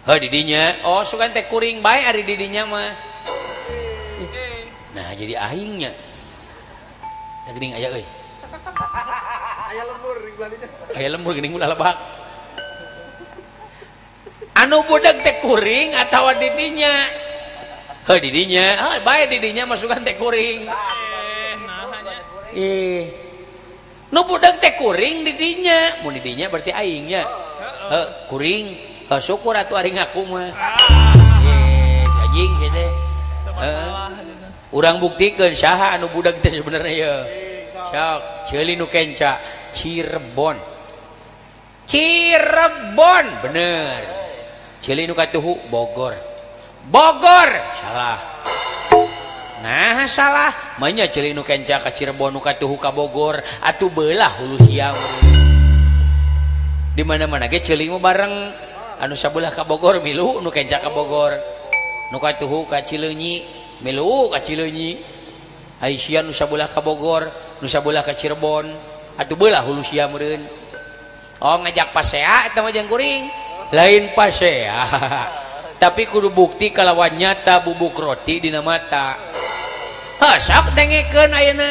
Heuh di dinya. Oh sugan teh kuring bae ari di dinya mah. Nah jadi aingnya. Teh geuning aya euy. Aya lembur di balinya. Aya lembur geuning ulah lebak. Anu budak teh kuring atawa di dinya. Heuh di dinya. Heuh bae di dinya masukan teh kuring. Ih. Nu budak teh kuring di dinya. Mun di dinya berarti aingnya. Heuh kuring. Heuh syukur atuh ari ngaku mah. Ih, anjing sia teh. Heuh. Urang buktikeun saha anu budak teh sebenarnya ye. Sok, ceuli nu kenca Cirebon. Cirebon bener. Ceuli nu katuhu Bogor. Bogor salah. Nah salah, manya ceuli nu kenca ka Cirebon nu katuhu ka Bogor atuh beulah hulu siang. Di mana-mana ge ceuli mah bareng anu sabelah ka Bogor milu nu kenca ka Bogor. Nu katuhu ka Cileunyi milu ka Cileunyi. Ai sia nu sabelah ka Bogor, nu sabelah ka Cirebon atuh beulah hulu sia meureun. Oh ngajak pasea eta mah jeung kuring. Lain pasea. Tapi kudu bukti kalawan nyata bubuk roti dina mata. Heuh sok dengekeun ayeuna.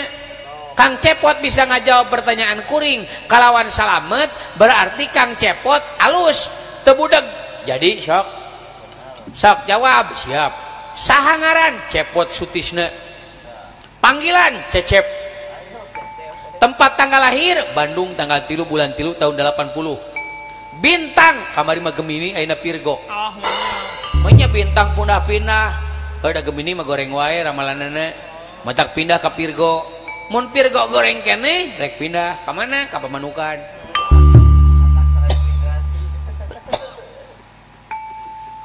Kang Cepot bisa ngajawab pertanyaan kuring kalawan salamet berarti Kang Cepot alus teu budeg. Jadi sok. Sok jawab, siap. Saha ngaran? Cepot Sutisna. Panggilan Cecep. Tempat tanggal lahir Bandung tanggal 3 bulan 3 tahun 80. Bintang kamari mah Gemini ayeuna Virgo. Menya bintang punah-pinah. Heuh da Gemini mah goreng wae ramalanana. Matak pindah ka Virgo. Mun Virgo goreng keneh rek pindah ka mana? Ka Pamanukan.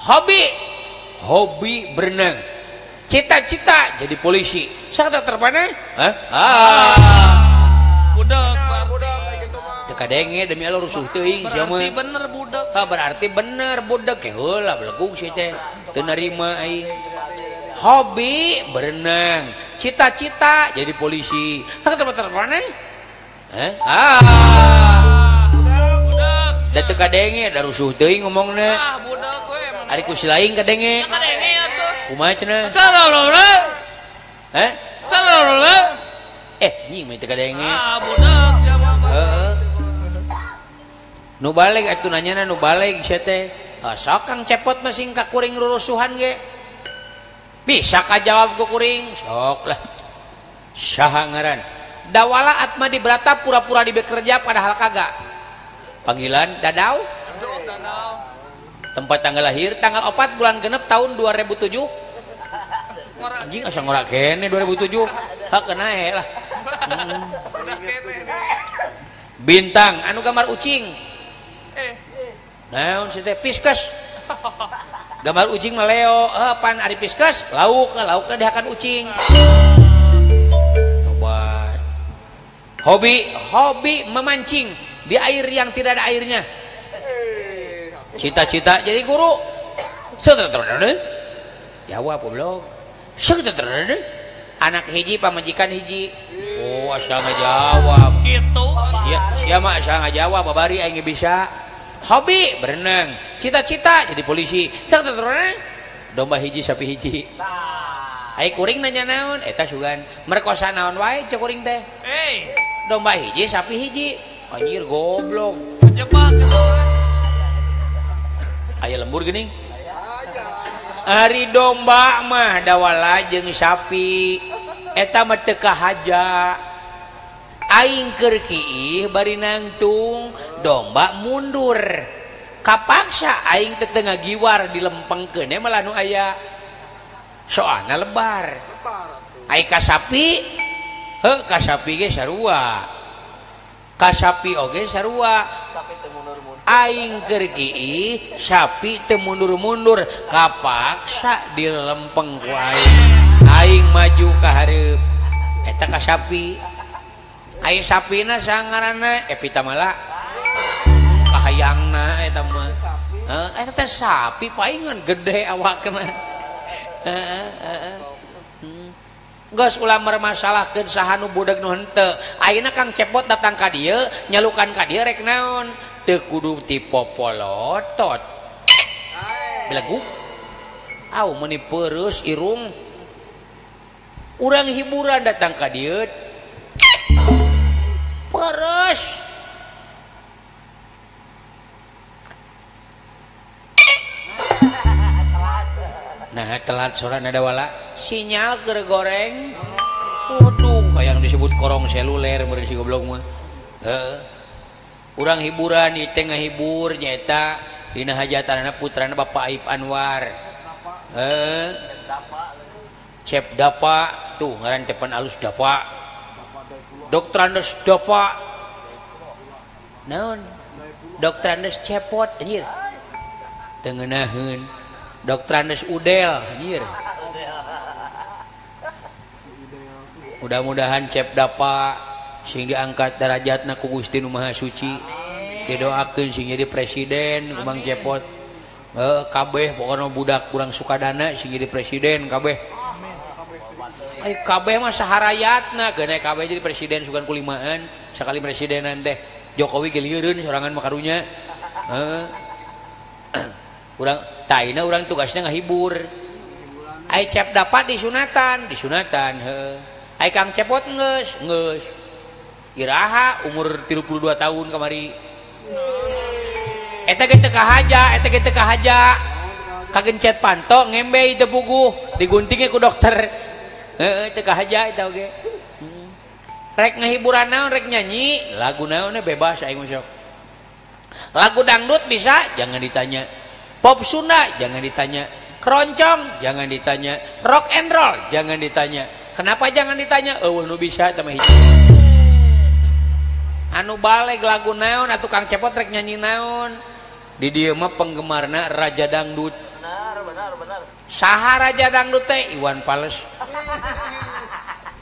Hobi, hobi berenang. Cita-cita jadi polisi. Sakta terpana? Hah? Ah. Budak, teu kadenge demi Allah rusuh teuing sia mah. Berarti bener budak. Ha berarti bener budak ke heula belegung sia teh. Teu narima aing. Hobi berenang, cita-cita jadi polisi. Sakta terpana? Hah? Ah. Budak. Da teu kadenge da rusuh teuing ngomongna. Ah, budak we. Ari ku si lain kadenge. Kadenge atuh. Kumaha cenah? Hah? Eh, anjing mah teu kadenge. Ah, budak sia mah. Heeh. Nu baleg atuh nanyana nu baleg sia teh. Ah, sok Kang Cepot mah sing ka kuring rurusuhan ge. Bisa kajawab ku kuring? Sok lah. Saha ngaran? Dawala Atma Dibrata pura-pura dibekerja padahal kagak. Panggilan Dadau. Tempat tanggal lahir tanggal 4 bulan genep tahun 2007. Anjing asa ngorak kene 2007. Hak kena lah. Bintang anu gambar ucing. Naon sih teh Piskes. Gambar ucing mah Leo, pan ari Piskes lauk, laukna dihakan ucing. Tobat. Hobi, hobi memancing di air yang tidak ada airnya. Cita-cita jadi guru. Jawab goblok. Anak hiji pamajikan hiji. Oh, asa ngajawab. Gitu. Sia mah asa ngajawab babari aing bisa. Hobi berenang, cita-cita jadi polisi. Domba hiji sapi hiji. Ai kuring nanya naon? Eta sugan merkosa naon wae cek kuring teh. Domba hiji sapi hiji. Anjir goblok. Kejebak gitu. Aya lembur geuning. Ari domba mah dawala jeung sapi. Eta mah teu kahaja. Aing keur kiih bari nangtung, domba mundur. Kapaksa aing teh teu ngagiwar dilempengkeun malah nu aya. Soalna lebar. Ai ka sapi, heuh ka sapi ge sarua. Ka sapi oge sarua. Aing keur kiih, sapi teu mundur-mundur, kapaksa dilempeng ku aing. Aing maju ka hareup. Eta ka sapi. Aing sapina sangaranna Epita Mala. Kahayangna eta mah. Heuh, eta teh sapi paingan gede awakna. Heeh, heeh. Geus ulah mermasalahkeun saha nu budak nu henteu. Ayeuna Kang Cepot datang ka dieu, nyalukan ka dieu rek naon? Teu kudu tipopolotot. Beleguk. Au meuni peureuh irung. Urang hiburan datang ka dieu. Peureuh. Nah telat sora nada wala sinyal keur goreng. Waduh kayak yang disebut korong seluler meureun si goblok mah. Heeh. Urang hiburan ieu teh ngahibur nyaeta dina hajatanana putrana Bapak Aib Anwar. Heeh. Cep Dapa tuh ngaran teh pan alus Dapa. Dokter Andes Dapa. Naon? Dokter Andes cepot anjir. Teu ngeunaheun. Dokter Andes Udel anjir. Mudah-mudahan Cep Dapa sing diangkat derajatna ku Gusti Nu Maha Suci. Didoakeun sing jadi presiden ku Mang Cepot. Heuh kabeh pokona budak kurang Sukadana sing jadi presiden kabeh. Ai kabeh mah saharayatna geuna kabeh jadi presiden sugan ku limaan sakali presidenan teh Jokowi ge lieureun sorangan mah karunya. Heuh. Urang taina urang tugasna ngahibur. Ai Cep Dapa disunatan, disunatan heuh. Ai Kang Cepot geus, geus. Iraha umur 32 tahun kamari. Eta ge teu kahaja, eta ge teu kahaja. Kagencet panto ngembe teu puguh, diguntingnya ku dokter. Heeh, teu kahaja eta oge. Rek ngahiburan naon, rek nyanyi, lagu naon bebas aing mah sok. Lagu dangdut bisa, jangan ditanya. Pop Sunda jangan ditanya, keroncong jangan ditanya, rock and roll jangan ditanya. Kenapa jangan ditanya? Eueuh nu bisa teh mah hiji. Anu baleg lagu naon atuh Kang Cepot rek nyanyi naon? Di dieu mah penggemarna Raja Dangdut. Benar, benar, benar. Saha Raja Dangdut teh? Iwan Fals.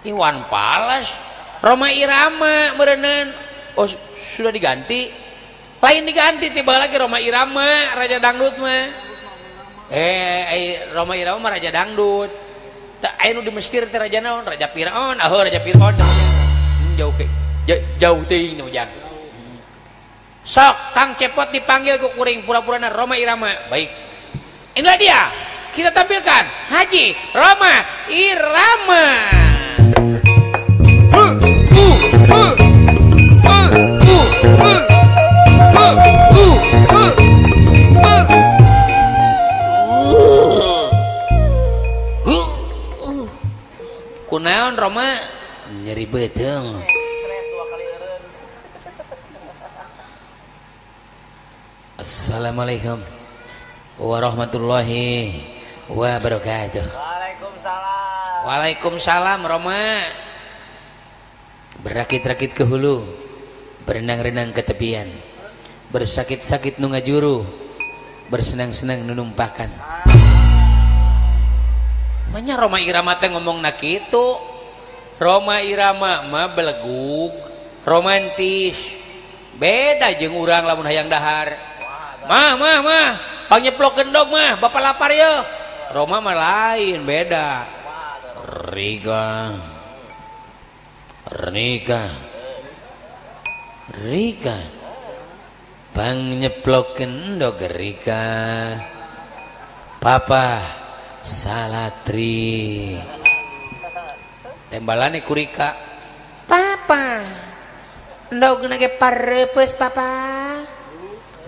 Iwan Fals, Rhoma Irama meureunnan. Oh, sudah diganti. Lain diganti tiba lagi Rhoma Irama Raja Dangdut mah. Rhoma Irama mah Raja Dangdut. Teu aya nu di Mesir teh raja naon? Raja Firaun. Ah, Raja Firaun. Jauh ke. Jauh teuing teh ujang. Sok Kang Cepot dipanggil ku kuring pura-purana Rhoma Irama. Baik. Inilah dia. Kita tampilkan Haji Rhoma Irama. Kunaon Rhoma nyeri beuteung. Assalamualaikum warahmatullahi wabarakatuh. Waalaikumsalam. Waalaikumsalam Rhoma. Berakit-rakit ke hulu, berenang-renang ke tepian, bersakit-sakit nu ngajuru, bersenang-senang nu numpakan. Manya Rhoma Irama teh ngomongna kitu. Rhoma Irama mah belegug, romantis. Beda jeung urang lamun hayang dahar. Mah mah mah, pangnyeplok gendog mah, bapak lapar yeuh. Rhoma mah lain, beda. Rika. Rika. Rika. Pangnyeplok gendog Rika. Papa Salatri. Tembalane ku Rika. Papa. Endog ge parepeus papa.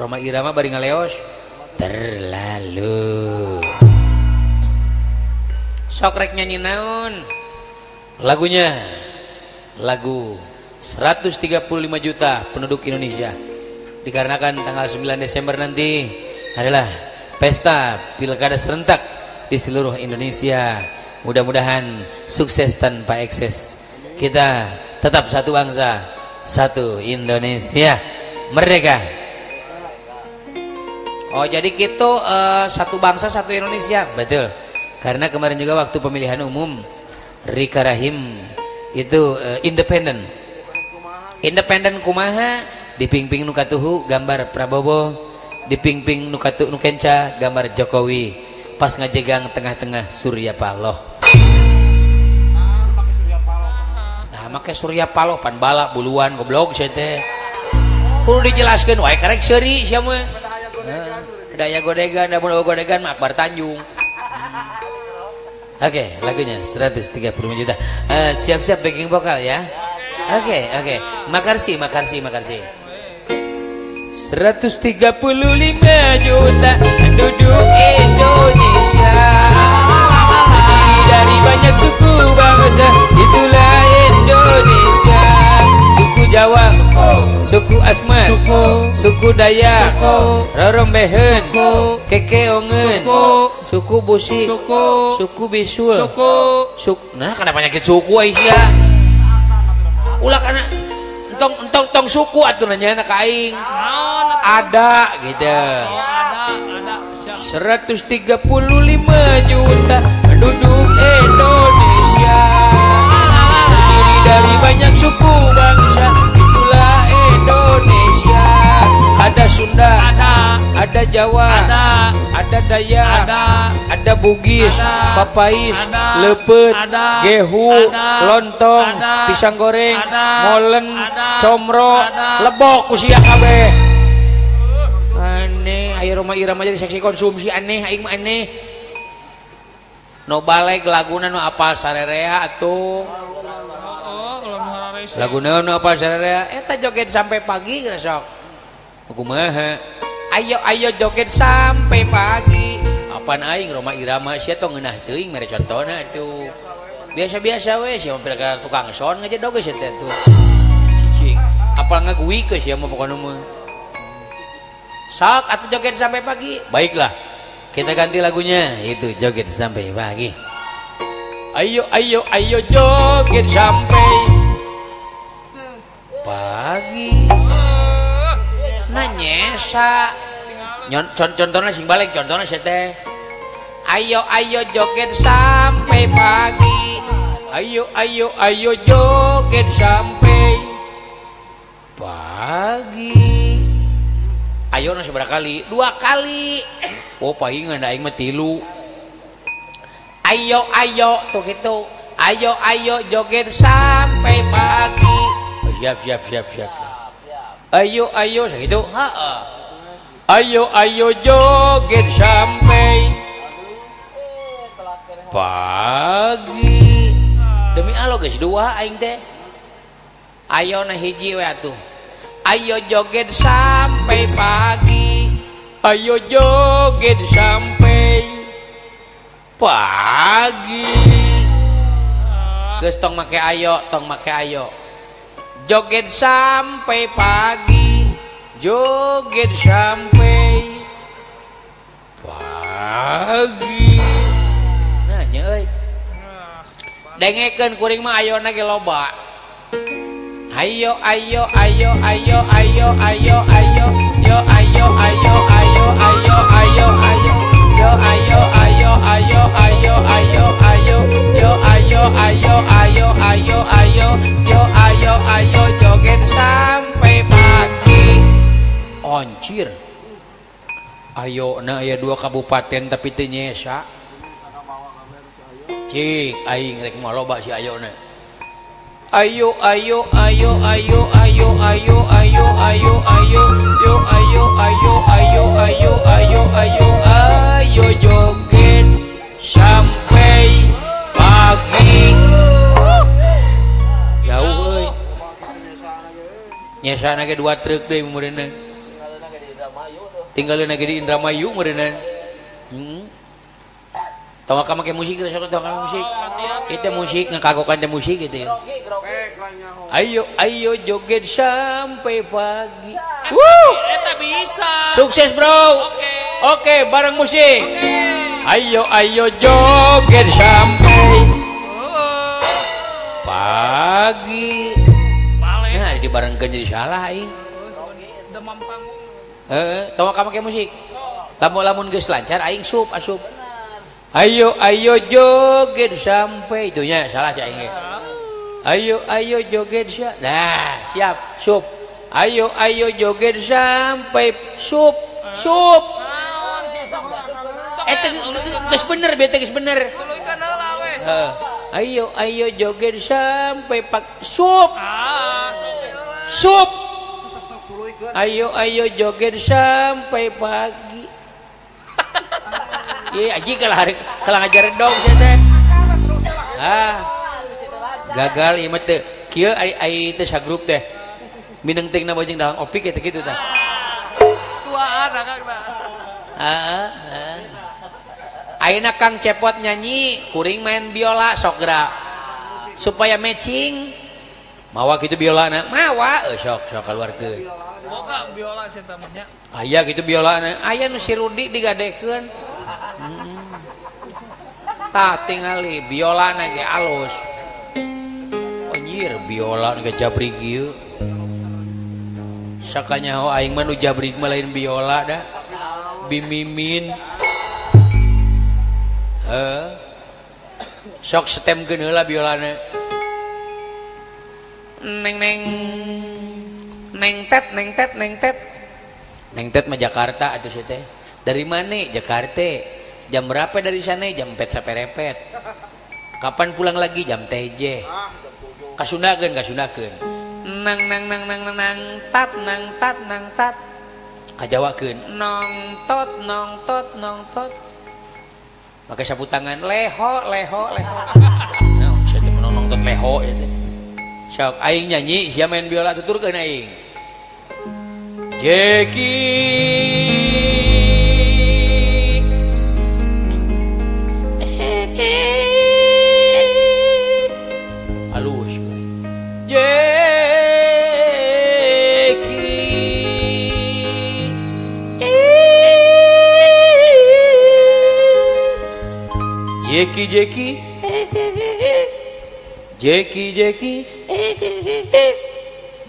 Rhoma Irama bari ngaleos. Terlalu. Sok rek nyanyi naon? Lagunya lagu 135 juta penduduk Indonesia. Dikarenakan tanggal 9 Desember nanti adalah pesta pilkada serentak di seluruh Indonesia. Mudah-mudahan sukses tanpa ekses. Kita tetap satu bangsa, satu Indonesia. Merdeka. Oh jadi gitu, satu bangsa satu Indonesia. Betul. Karena kemarin juga waktu pemilihan umum Rika Rahim itu independen. Independen kumaha? Dipingping nu katuhu gambar Prabowo, dipingping nu katu nu kenca gambar Jokowi. Pas ngajegang tengah-tengah Surya Paloh. Nah, make Surya Paloh pan bala buluan goblok sia teh. Kudu dijelaskeun wae karek seuri sia mah. Daya godegan, da mun godegan mah Akbar Tanjung. Oke, lagunya 135 juta. Siap-siap backing vokal ya. Oke, oke. Makasih, makasih, makasih. 135 juta penduduk Indonesia. Terdiri dari banyak suku bangsa, itulah Indonesia. Suku Jawa, suku Asmat, suku Dayak, Rorombehen, Kekeongen, suku Busi, suku Bisul, suku. Nah, kenapa penyakit suku Aisyah? Ulah karena entong entong tong suku atuh nanya ka aing. Ada gitu. 135 juta penduduk Indonesia. Terdiri dari banyak suku bangsa, itulah Indonesia. Ada Sunda, ada Jawa, ada Dayak, ada Bugis, Papais, Lepet, Gehu, Lontong, pisang goreng, molen, comro, lebok usia kabeh. Aneh, ayo Rhoma Irama jadi seksi konsumsi aneh, aing mah aneh. No balik laguna nu apal sarerea atuh. Laguna nu apal sarerea eta joget sampai pagi geus sok. Kumaha? Ayo ayo joget sampai pagi. Apaan aing Rhoma Irama sia tong ngeunah teuing mere contona atuh. Biasa-biasa we sia mah tukang son ngajedog geus teh atuh. Cicing. Apal ngaguwi ke sia mah pokona mah. Sok atuh joget sampai pagi. Baiklah. Kita ganti lagunya. Itu joget sampai pagi. Ayo ayo ayo joget sampai pagi. Nanyesa contohnya sing balik contohnya sih teh. Ayo ayo joget sampai pagi. Ayo ayo ayo joget sampai pagi. Ayo na seberapa kali? 2 kali. Oh pahingan aing mah 3. Ayo ayo tuh gitu. Ayo ayo joget sampai pagi. Oh, siap siap siap siap. Ayo ayo segitu. Ayo ayo joget sampai pagi. Demi Allah guys 2 aing teh. Ayo na hiji we atuh. Ayo joget sampai pagi. Ayo joget sampai pagi. Geus tong make ayo, tong make ayo. Joget sampai pagi, joget sampai pagi. Nah, nya euy. Dengekeun kuring mah ayona ge loba. Ayo ayo ayo ayo ayo ayo ayo yo ayo ayo ayo ayo ayo ayo yo ayo ayo ayo ayo ayo ayo yo ayo ayo ayo ayo ayo yo ayo ayo joget sampai pagi. Oncir. Ayo na aya 2 kabupaten tapi teu nyesa. Cik aing rek moal loba si ayo na. Ayo ayo ayo ayo ayo ayo ayo ayo ayo yo ayo ayo ayo ayo ayo ayo ayo joget sampai pagi. Jauh euy. Nyesana ge 2 truk deui meureunna. Tinggalna ge di Indramayu meureunna. Heeh. Tong ka make musik geus tong ka musik. Itu musik ngakagokan teh musik gitu ya. Ayo ayo joget sampai pagi. Wuh, eta bisa. Sukses, bro. Oke. Oke, bareng musik. Ayo ayo joget sampai pagi. Nah, dibarengkeun jadi salah aing. Demam panggung. Heeh, tong ka make musik. Lamun-lamun geus lancar aing sup asup. Ayo ayo joget sampai itunya salah cak aing. Ayo ayo joget siap. Nah, siap, sup. Ayo ayo joget sampai sup, sup. Geus bener bete geus bener. Ayo ayo joget sampai pak sup. Sup. Ayo ayo joget sampai pagi. Ieu aji kalah kalah ngajar dong sia teh. Ah. Gagal ieu mah teu. Kieu ai teh sagrup teh. Mineng teuing na bojeng dalang opik eta kitu tah. Tuaan akang tah. Heeh, heeh. Ayeuna Kang Cepot nyanyi, kuring main biola sok geura. Supaya matching. Mawa kitu biolana, mawa sok sok kaluarkeun. Boga biola sia tah mah nya. Aya kitu biolana, aya nu si Rudi digadekeun. Tah tingali biolana ge alus. Anjir biola ge jabrig ieu. Sakanyaho aing mah nu jabrig mah lain biola da. Bimimin. Heuh. Sok setemkeun heula biolana. Neng neng neng tet neng tet neng tet. Neng tet mah Jakarta atuh sia teh. Dari mana? Jakarta. Jam berapa dari sana? Jam 4 saperepet. Kapan pulang lagi? Jam TJ. Kasundakeun, kasundakeun. Nang nang nang nang nang nang tat nang tat nang tat. Kajawakeun. Nong tot nong tot nong tot. Pakai sapu tangan leho leho leho. Nah, sia teh nong tot leho ieu teh. Sok aing nyanyi, sia main biola tuturkeun aing. Jeki halus Jeki Jeki Jeki Jeki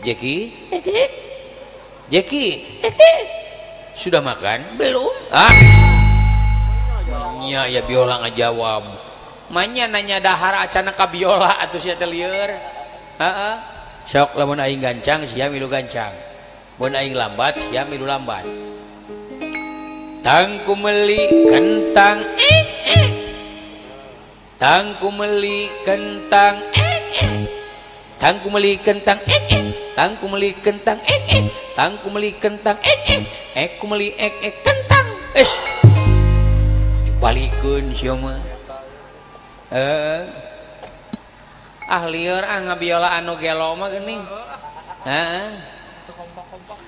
Jeki Jeki Jeki sudah makan belum? Ah, manya ya biola ngajawab. Manya nanya dahar acana ka biola atuh sia teh lieur. Heeh. Sok lamun aing gancang sia milu gancang. Mun aing lambat sia milu lambat. Tangku meli kentang Tangku meli kentang Tangku meli kentang Tangku meli kentang Tangku meli kentang Eku meli ek ek kentang. Es dibalikeun sia mah. Ah lieur ah ngabiola anu gelo mah geuning. Heeh.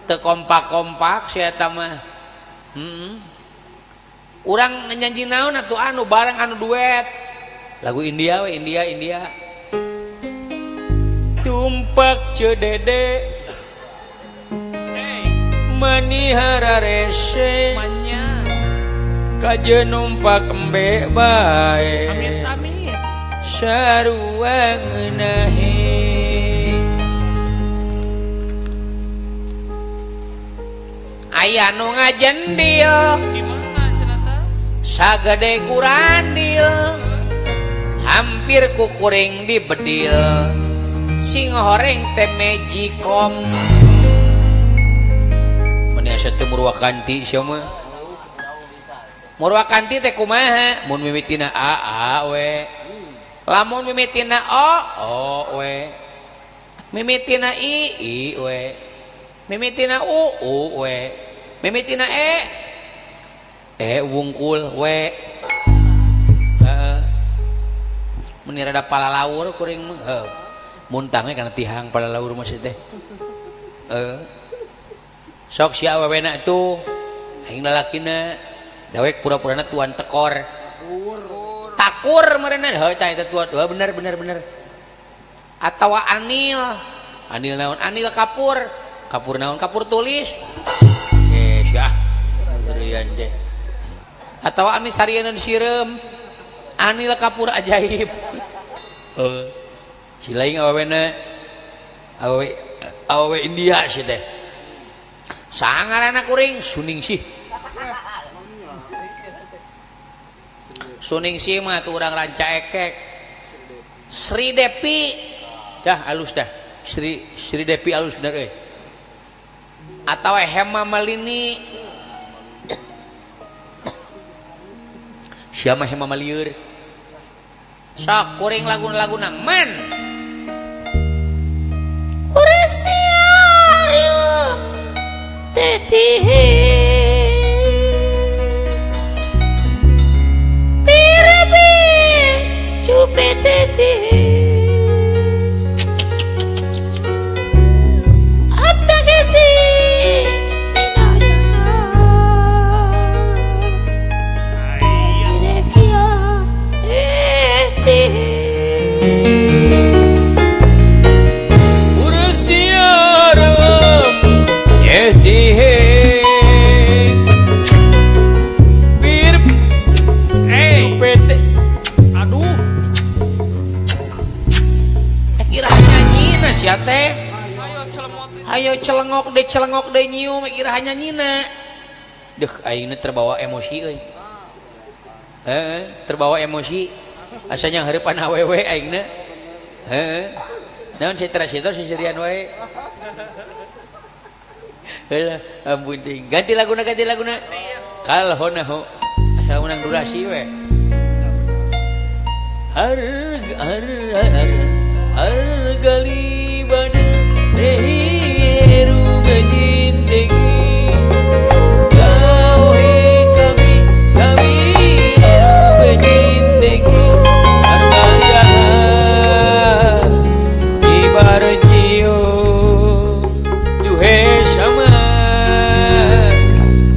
Teu kompak-kompak sia eta mah. Heeh. Urang nyanyi naon atuh anu bareng anu duet. Lagu India we, India India. Tumpak cedede manihara rese kaje numpak embe bae. Amit amit. Sarua ngeunahi. Aya nu ngajendil sagede kurandil hampir kukuring dibedil sing horeng teh magicom. Meni asa teu murwakanti sia mah. Murwakanti teh kumaha? Mun mimitina a a we. Lamun mimitina o o we. Mimitina i i we. Mimitina u u we. Mimitina e e wungkul we. Heeh. Mun rada palalaur kuring mah. Heuh. Muntah we kana tihang palalaur mah teh. Heeh. Sok si awewena tuh aing lalakina dawek pura-purana tuan tekor. Takur meureunna heuh tah eta tuan. Heuh bener bener bener. Atawa anil. Anil naon? Anil kapur. Kapur naon? Kapur tulis. Eh sia. Ngerian teh. Atawa ami sarieun sireum. Anil kapur ajaib. Heuh. Si lain awewena awewe awewe India si teh. Sangarana kuring suning sih. Suning sih mah tuh urang ranca ekek. Sri Depi dah alus dah. Sri Sri Depi alus bener euy. Atawa Hema Malini. Siapa Hema Malieur? Sok kuring lagu-laguna man. sia teh. Ayo celengok deui nyium iraha nyanyina. Deuh aingna terbawa emosi euy. Heeh, terbawa emosi. Asanya hareupan awewe aingna. Heeh. Naon sitra-sitra sisirian wae. Heulah, ampun teuing. Ganti laguna. Kalhonahu. Asal menang durasi we. Har har har har gali ban rehi rub jindagi jao he kabhi kabhi rub jindagi har jahan ki bar jiyo tu hai shama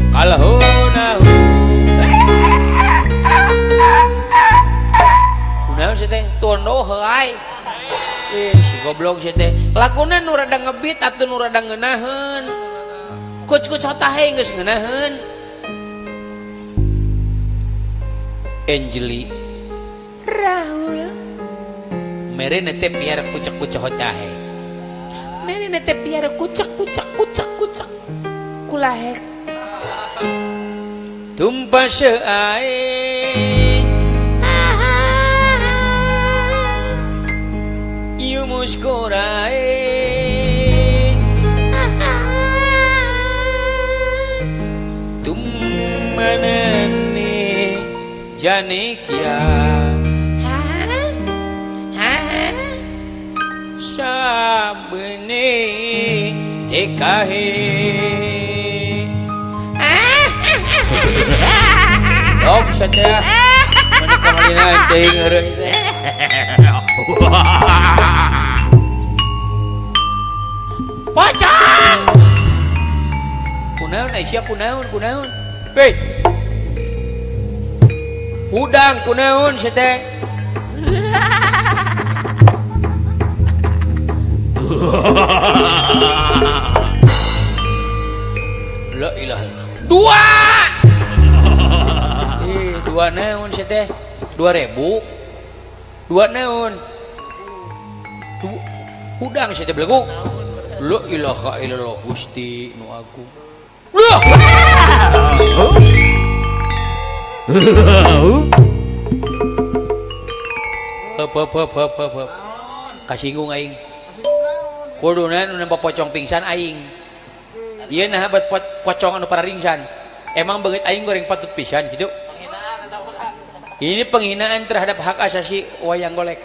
kal ho na ho. Kunaon sih teh tondo heuay. Si goblok sih teh laguna nu rada ngebit atuh nu rada ngeunaheun. Kuc-kuc hotahe geus ngeunaheun. Angeli Rahul mere teh biar kucek-kucek hotahe. Mere teh biar kucek-kucek kucek-kucek kulahek. Tumpah seae you muskurae tum manane jane kya sabne dekha hai. Dog saja menikah malina teuing heureun teh. Pocong. Kunaon Aisyah kunaon. Hei. Hudang kunaon sia teh. La ilaha illallah. Dua. Dua naon sia teh? 2000. Dua naon? Hudang sia teh beleguk. La ilaha illallah Gusti nu agung. Loh. Heup heup heup heup heup. Kasinggung aing. Kuduna nu nempo pocong pingsan aing. Ieu nah bet pocong anu pararingsan. Emang beungeut aing goreng patut pisan gitu. Ini penghinaan terhadap hak asasi wayang golek.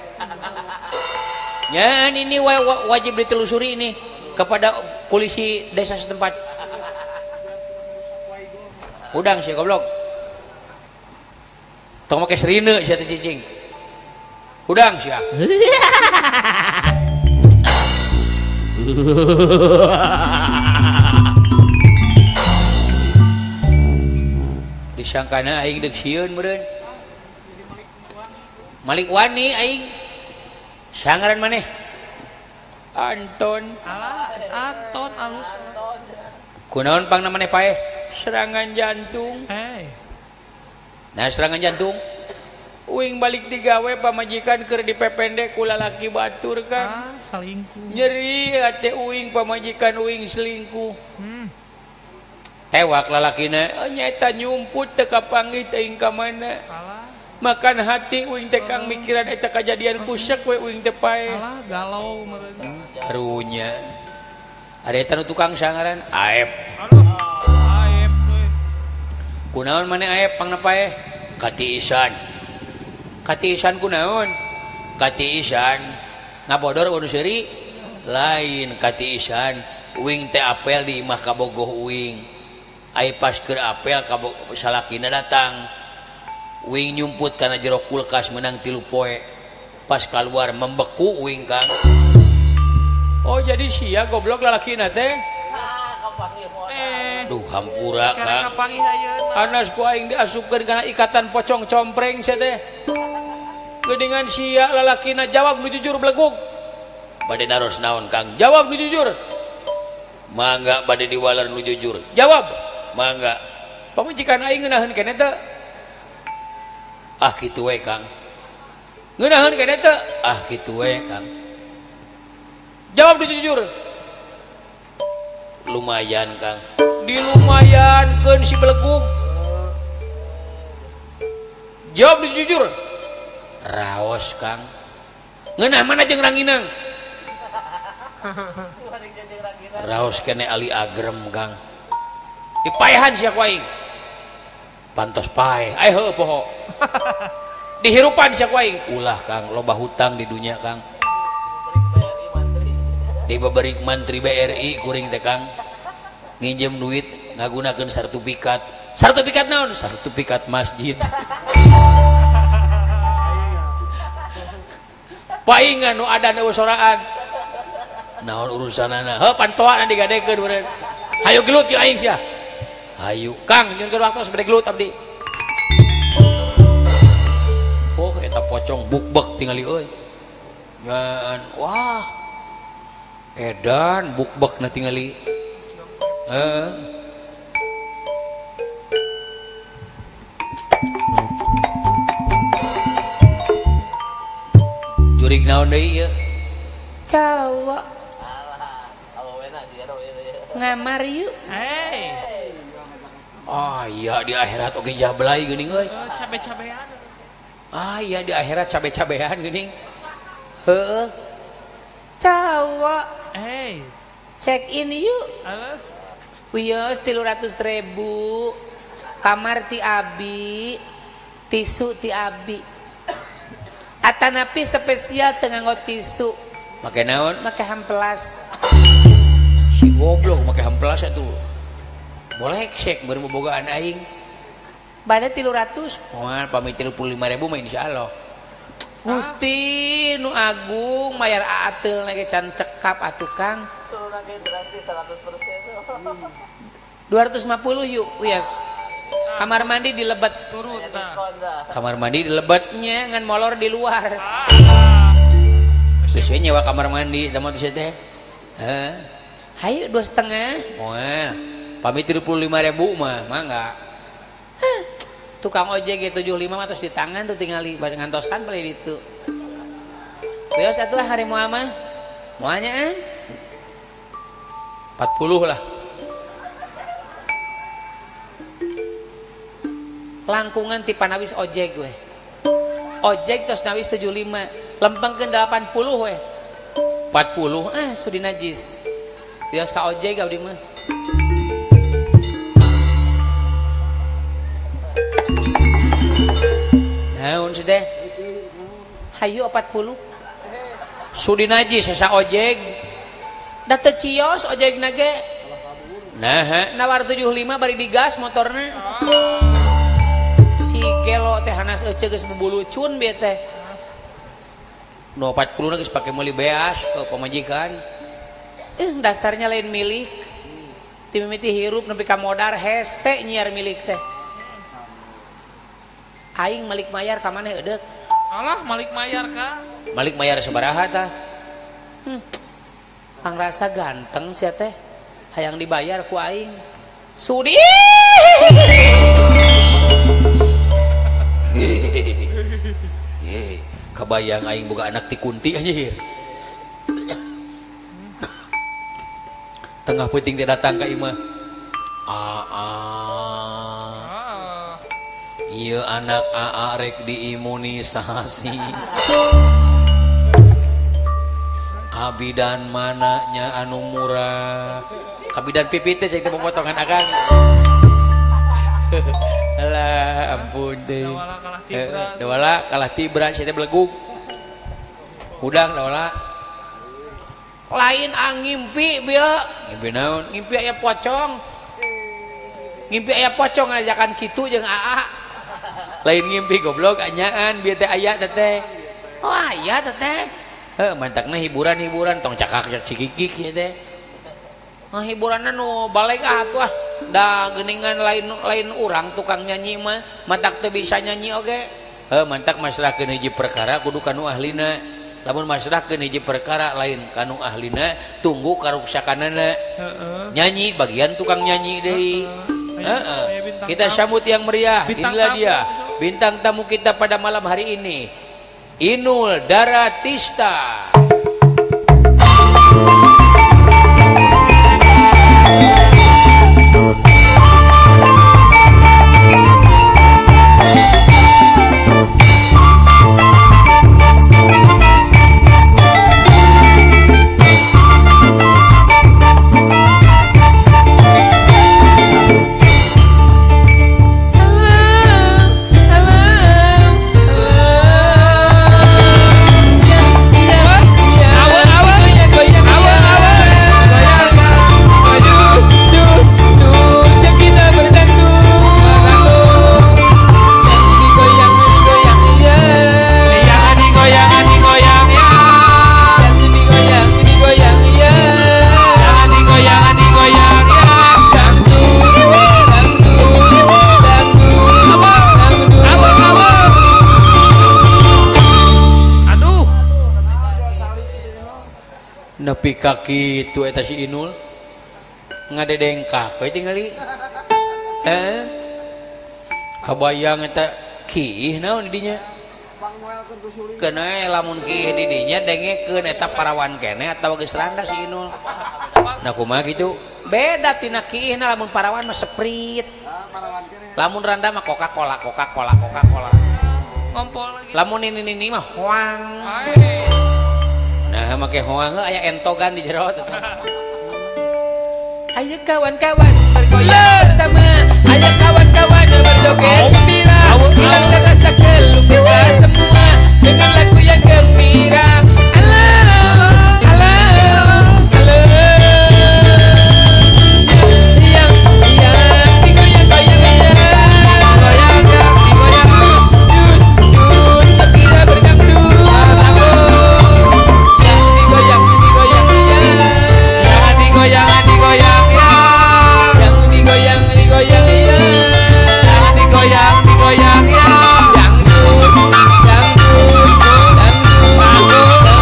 Ya, ini wajib ditelusuri ini kepada polisi desa setempat. Udang sih goblok. Tong make serine sia teh cicing. Udang sia. Disangkana aing deuk sieun meureun. Malik wani aing. Sangaran maneh? Anton. Alah, Anton alus. Kunaon pangna maneh paeh? Serangan jantung. Hey. Nah, serangan jantung. Uing balik digawe pamajikan keur dipepende ku lalaki batur Kang. Ah, selingkuh. Nyeri hate uing pamajikan uing selingkuh. Tewak lalakina, oh, nyaeta nyumput teu kapanggih teuing ka mana. Alah. Makan hati uing teh Kang mikiran eta kajadian kusek we uing teh paeh. Alah, galau meureun. Karunya. Ari eta nu tukang sangaran Aep. Aduh, Aep euy. Kunaon maneh Aep pangna paeh? Katiisan. Katiisan kunaon? Katiisan ngabodor nu seuri? Lain katiisan. Uing teh apel di imah kabogoh uing. Ai pas keur apel salakina datang. Uing nyumput kana jero kulkas menang 3 poe. Pas keluar membeku uing Kang. Oh jadi sia goblok lalakina teh. Duh hampura Kang. Anas ku aing diasupkeun kana ikatan pocong compreng sia teh. Geuningan sia lalakina jawab nu jujur belegug. Bade naros naon Kang? Jawab nu jujur. Mangga bade diwaler nu jujur. Jawab. Mangga. Pamajikan aing ngeunaheun keneh teu? Ah kitu we Kang. Ngeunaheun keneh teu? Ah kitu we Kang. Jawab jujur. Lumayan Kang. Dilumayankeun si belegug. Jawab jujur. Raos Kang. Ngeunah mana jeung ranginang? Raos kene ali agrem Kang. Dipaehan sia ku aing. Pantos paeh. Ayo heuh poho. Dihirupan sia ku aing. Ulah Kang, loba hutang di dunya Kang. Dibabari mantri BRI kuring teh Kang. Nginjem duit ngagunakeun sertifikat. Sertifikat naon? Sertifikat masjid. Paingan nu ada nu soraan. Naon urusanana? Heuh pantoana digadekeun meureun. Hayu gelut jeung aing sia. Hayu Kang, nyunkeun waktu bade gelut abdi. Oh eta pocong bukbek tingali euy. Ngan wah. Edan bukbek na tingali. Heeh. Jurig naon deui ieu? Cowok. Ngamar yuk. Hey. Ah iya di akhirat oge jablay geuning euy. Cabe-cabean. Ah iya di akhirat cabe-cabean geuning. Heeh. Cowok. Hey. Check in yuk. Halo. Wios 300.000. Kamar ti abi, tisu ti abi. Atanapi spesial teu nganggo tisu. Make naon? Make hamplas. Si goblok make hamplas atuh. Boleh sek beureum bobogaan aing. Bade 300. Moal pamit 35.000 mah insyaallah. Gusti nu agung mayar aateul ge can cekap atuh Kang. Turun ge drastis 100%. 250 yuk, wios. Kamar mandi di lebet. Turun tah. Kamar mandi di lebet nya ngan molor di luar. Geus we nyewa kamar mandi da mah teh. Heuh. Hayu 2,5. Moal pamit 35.000 mah mangga. Tukang ojek ge 75 mah tos di tangan tuh tingali bade ngantosan paling ditu. Wios atuh hari moal mah. Moalnya an 40 lah. Langkungan ti panawis ojek we. Ojek tos nawis 75, lempengkeun 80 we. 40 ah sudi najis. Wios ka ojek abdi mah. Naon sih teh? Hayu 40. Sudi najis sesa ojek. Da teu cios ojek nage. Nah, nawar 75 bari digas motorna. Si gelo teh hanas euceu geus bubulucun bieu teh. Nu 40 geus pake meuli beas ke pamajikan. Dasarnya lain milik. Ti mimiti hirup nepi ka modar hese nyiar milik teh. Aing malik mayar ka maneh eudek. Alah malik mayar ka. Malik mayar sabaraha tah? Pangrasa ganteng sia teh. Hayang dibayar ku aing. Sudi. Kabayang aing boga anak ti Kunti anjir. Tengah peuting teh datang ka imah. Ieu anak aa rek diimunisasi. Kabidan mananya anu murah. Kabidan pipit teh cek teh pemotongan akang. Alah ampun deh. Dawala kalah tibra sia teh belegug. Hudang dawala. Lain ngimpi bieu. Ngimpi naon? Ngimpi aya pocong. Ngimpi aya pocong ngajakan kitu jeung aa. Lain ngimpi goblok anyaan bieu teh aya teh. Oh aya teh. Heuh mantakna hiburan-hiburan tong cakak cikikik ieu teh. Ah hiburanna nu balik atuh ah. Da geuningan lain urang tukang nyanyi mah mantak teu bisa nyanyi oge. Heuh mantak masrahkeun hiji perkara kudu ka nu ahlina. Lamun masrahkeun hiji perkara lain ka nu ahlina tunggu karuksakanana. Heeh. Nyanyi bagian tukang nyanyi deui. Heeh. Kita sambut yang meriah. Inilah dia bintang tamu kita pada malam hari ini. Inul Daratista. Nepi ka kitu eta si Inul ngadedengkak we tingali kabayang eta kiih naon di dinya keuna lamun kiih di dinya dengekeun eta parawan keneh atawa geus randa si Inul. Nah kumaha kitu beda tina kiihna lamun parawan mah Sprite, lamun randa mah Coca-Cola, Coca-Cola, Coca-Cola. Lamun nini-nini mah hoang. Nah make hoang aya entogan di jero. Ayo kawan-kawan bergoyang bersama, ayo kawan-kawan berjoget gembira, hilangkan rasa keluh kesah semua dengan lagu yang gembira. Alah, alah, alah. Yang digoyang-goyang ya, goyang digoyang, dut dut kita berdangdut. Digoyang digoyang ya, digoyang digoyang ya, yang digoyang digoyang ya, digoyang digoyang ya, yang dut yang dut yang dut.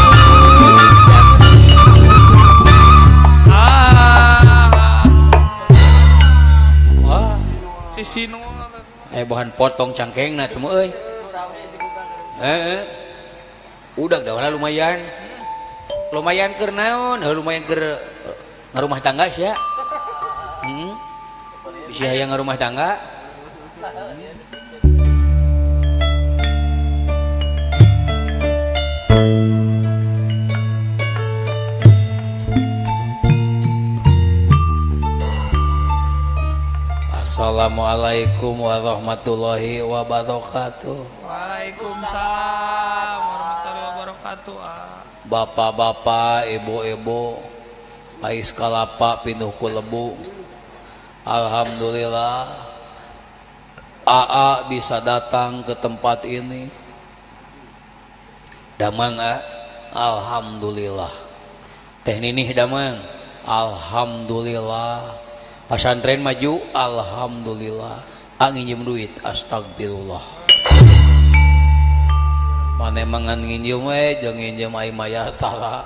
Wah, si Sinul bahan potong cangkengna teh euy. Udah dah lumayan. Lumayan keur naon? Heuh lumayan keur ngarumah tangga sia. Bisi hayang ngarumah tangga. Assalamualaikum warahmatullahi wabarakatuh. Waalaikumsalam warahmatullahi wabarakatuh. Bapak-bapak, ibu-ibu, pais kalapa pinuh ku lebu. Alhamdulillah AA bisa datang ke tempat ini. Damang A, alhamdulillah. Teh Ninih damang, alhamdulillah. Pasantren maju, alhamdulillah. A nginjem duit, astagfirullah. Mana mangan nginjem we, jeung nginjem ai maya tara.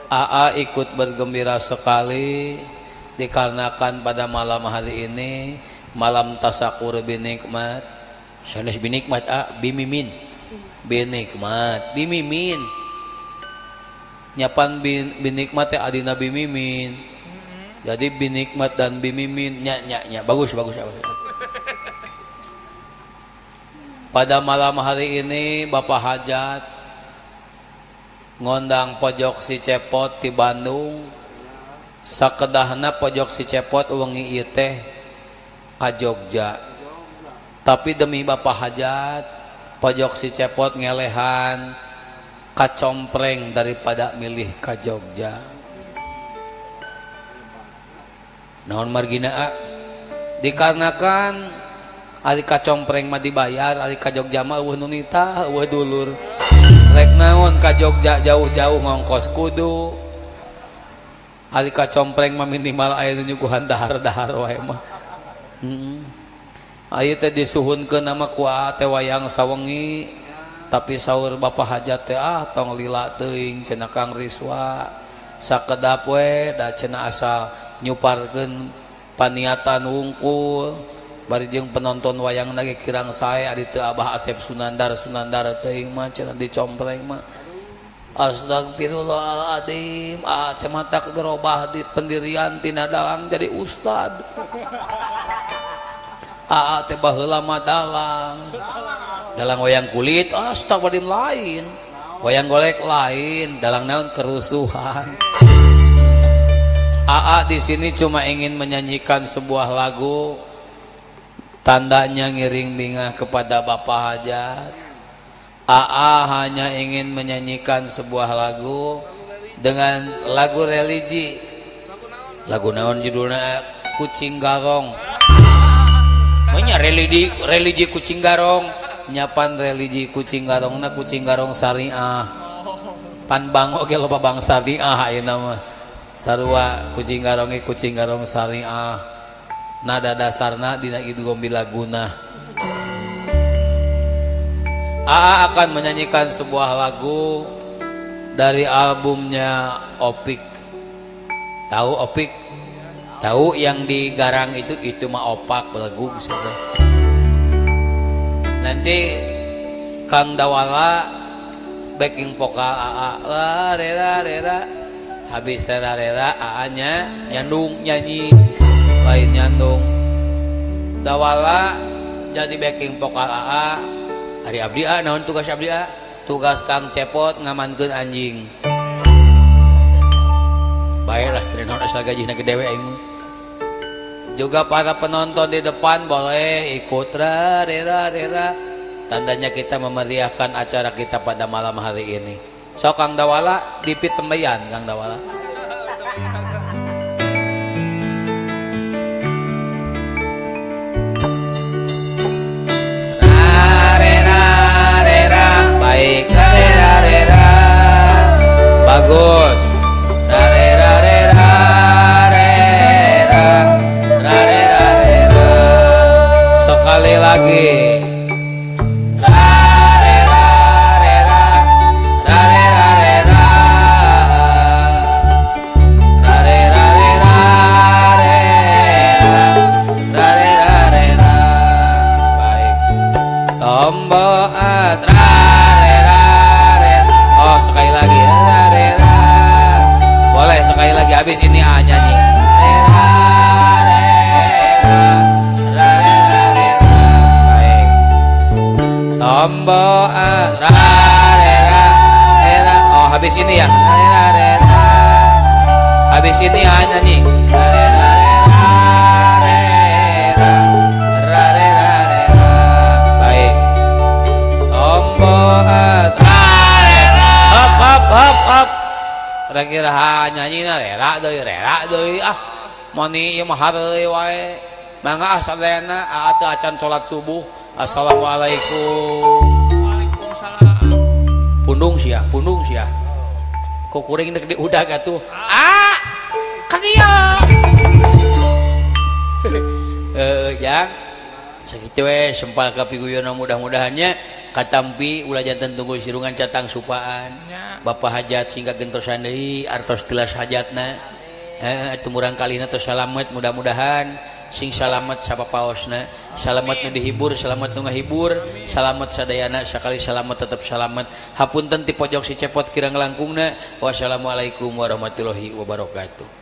AA ikut bergembira sekali dikarenakan pada malam hari ini malam tasakur binikmat. Sanes binikmat A, bimimin. Binikmat, bimimin. Nyapan binikmat teh adina bimimin. Jadi binikmat dan bimimin nya nya nya bagus bagus bagus. Pada malam hari ini Bapak Hajat ngondang pojok si Cepot di Bandung. Sakedahna pojok si Cepot wengi ieu teh ka Jogja. Tapi demi Bapak Hajat pojok si Cepot ngelehan kacompreng daripada milih ka Jogja. Naon margina A? Dikarenakan ari kacompreng mah dibayar, ari ka Jogja mah eueuh nu nitah, eueuh dulur. Rek naon ka Jogja jauh-jauh ngongkos kudu. Ari kacompreng mah minimal aya nu nyuguhan dahar-dahar wae mah. Aya teh disuhunkeun nama ku teh wayang sawengi, tapi saur Bapak Hajat teh ah tong lila teuing cenah Kang Riswa. Sakedap we da cenah asal nyuparkeun paniatan wungkul bari jeung penonton wayang lagi kirang sae ari teu Abah Asep Sunandar Sunandar teuing mah cenah dicompreng mah. Astagfirullahaladzim, ah teh matak gerobah di pendirian tina dalang jadi ustad. Ah teh baheula mah dalang. Dalang wayang kulit, astagfirullahaladzim lain. Wayang golek lain, dalang naon kerusuhan. Aa di sini cuma ingin menyanyikan sebuah lagu, tandanya ngiring bingah kepada Bapak Hajat. Aa hanya ingin menyanyikan sebuah lagu dengan lagu religi. Lagu naon judulnya? Kucing Garong. Menya religi kucing garong. Nyapan religi kucing garongna kucing garong syariah. Pan bang oge loba bang syariah ayeuna mah. Sarua kucing garong ge kucing garong syariah. Nada dasarna dina idgham bilaguna. Aa akan menyanyikan sebuah lagu dari albumnya Opik. Tahu Opik? Tahu yang di garang itu mah opak lagu misalnya. Nanti Kang Dawala backing vokal Aa la rera rera, habis rera rera Aa nya nyandung nyanyi lain nyandung. Dawala jadi backing vokal Aa. Ari abdi a naon tugas abdi a? Tugas Kang Cepot ngamankeun anjing. Baiklah teu naon asal gajihna gede we aing. Juga para penonton di depan boleh ikut ra rera rera. Tandanya kita memeriahkan acara kita pada malam hari ini. So Kang Dawala dipit tembayan Kang Dawala. Baik, rera rera, bagus. Rera rera rera, rera rera. Sekali lagi. Rera rera, rera rera, rera rera rera, rera rera. Baik. Tomboat. Oh sekali lagi rera. Boleh sekali lagi habis ini A nyanyi rera rera rera rera. Baik. Tombo A rera rera. Oh habis ini ya rera rera. Habis ini A nyanyi rera rera rera rera rera. Baik. Tombo A up up up. Kira-kira nyanyi na rera deui ah moni ieu mah hareuy wae mangga ah sadayana aa teu acan salat subuh. Assalamualaikum. Waalaikumsalam. Pundung sia, pundung sia. Ku kuring deuk diudag atuh. Ah ka dieu. Heuh jang. Sakitu we sempal ka piguyona mudah-mudahannya katampi ulah janten tunggul sirungan catang supaan. Bapak Hajat singkat gentosan deui artos tilas hajatna. Heeh tumurang kalina tos salamet mudah-mudahan sing salamet sapapaosna, salamet nu dihibur, salamet nu ngahibur, salamet sadayana sakali salamet tetep salamet. Hapunten ti pojok si Cepot kirang langkungna. Wassalamualaikum warahmatullahi wabarakatuh.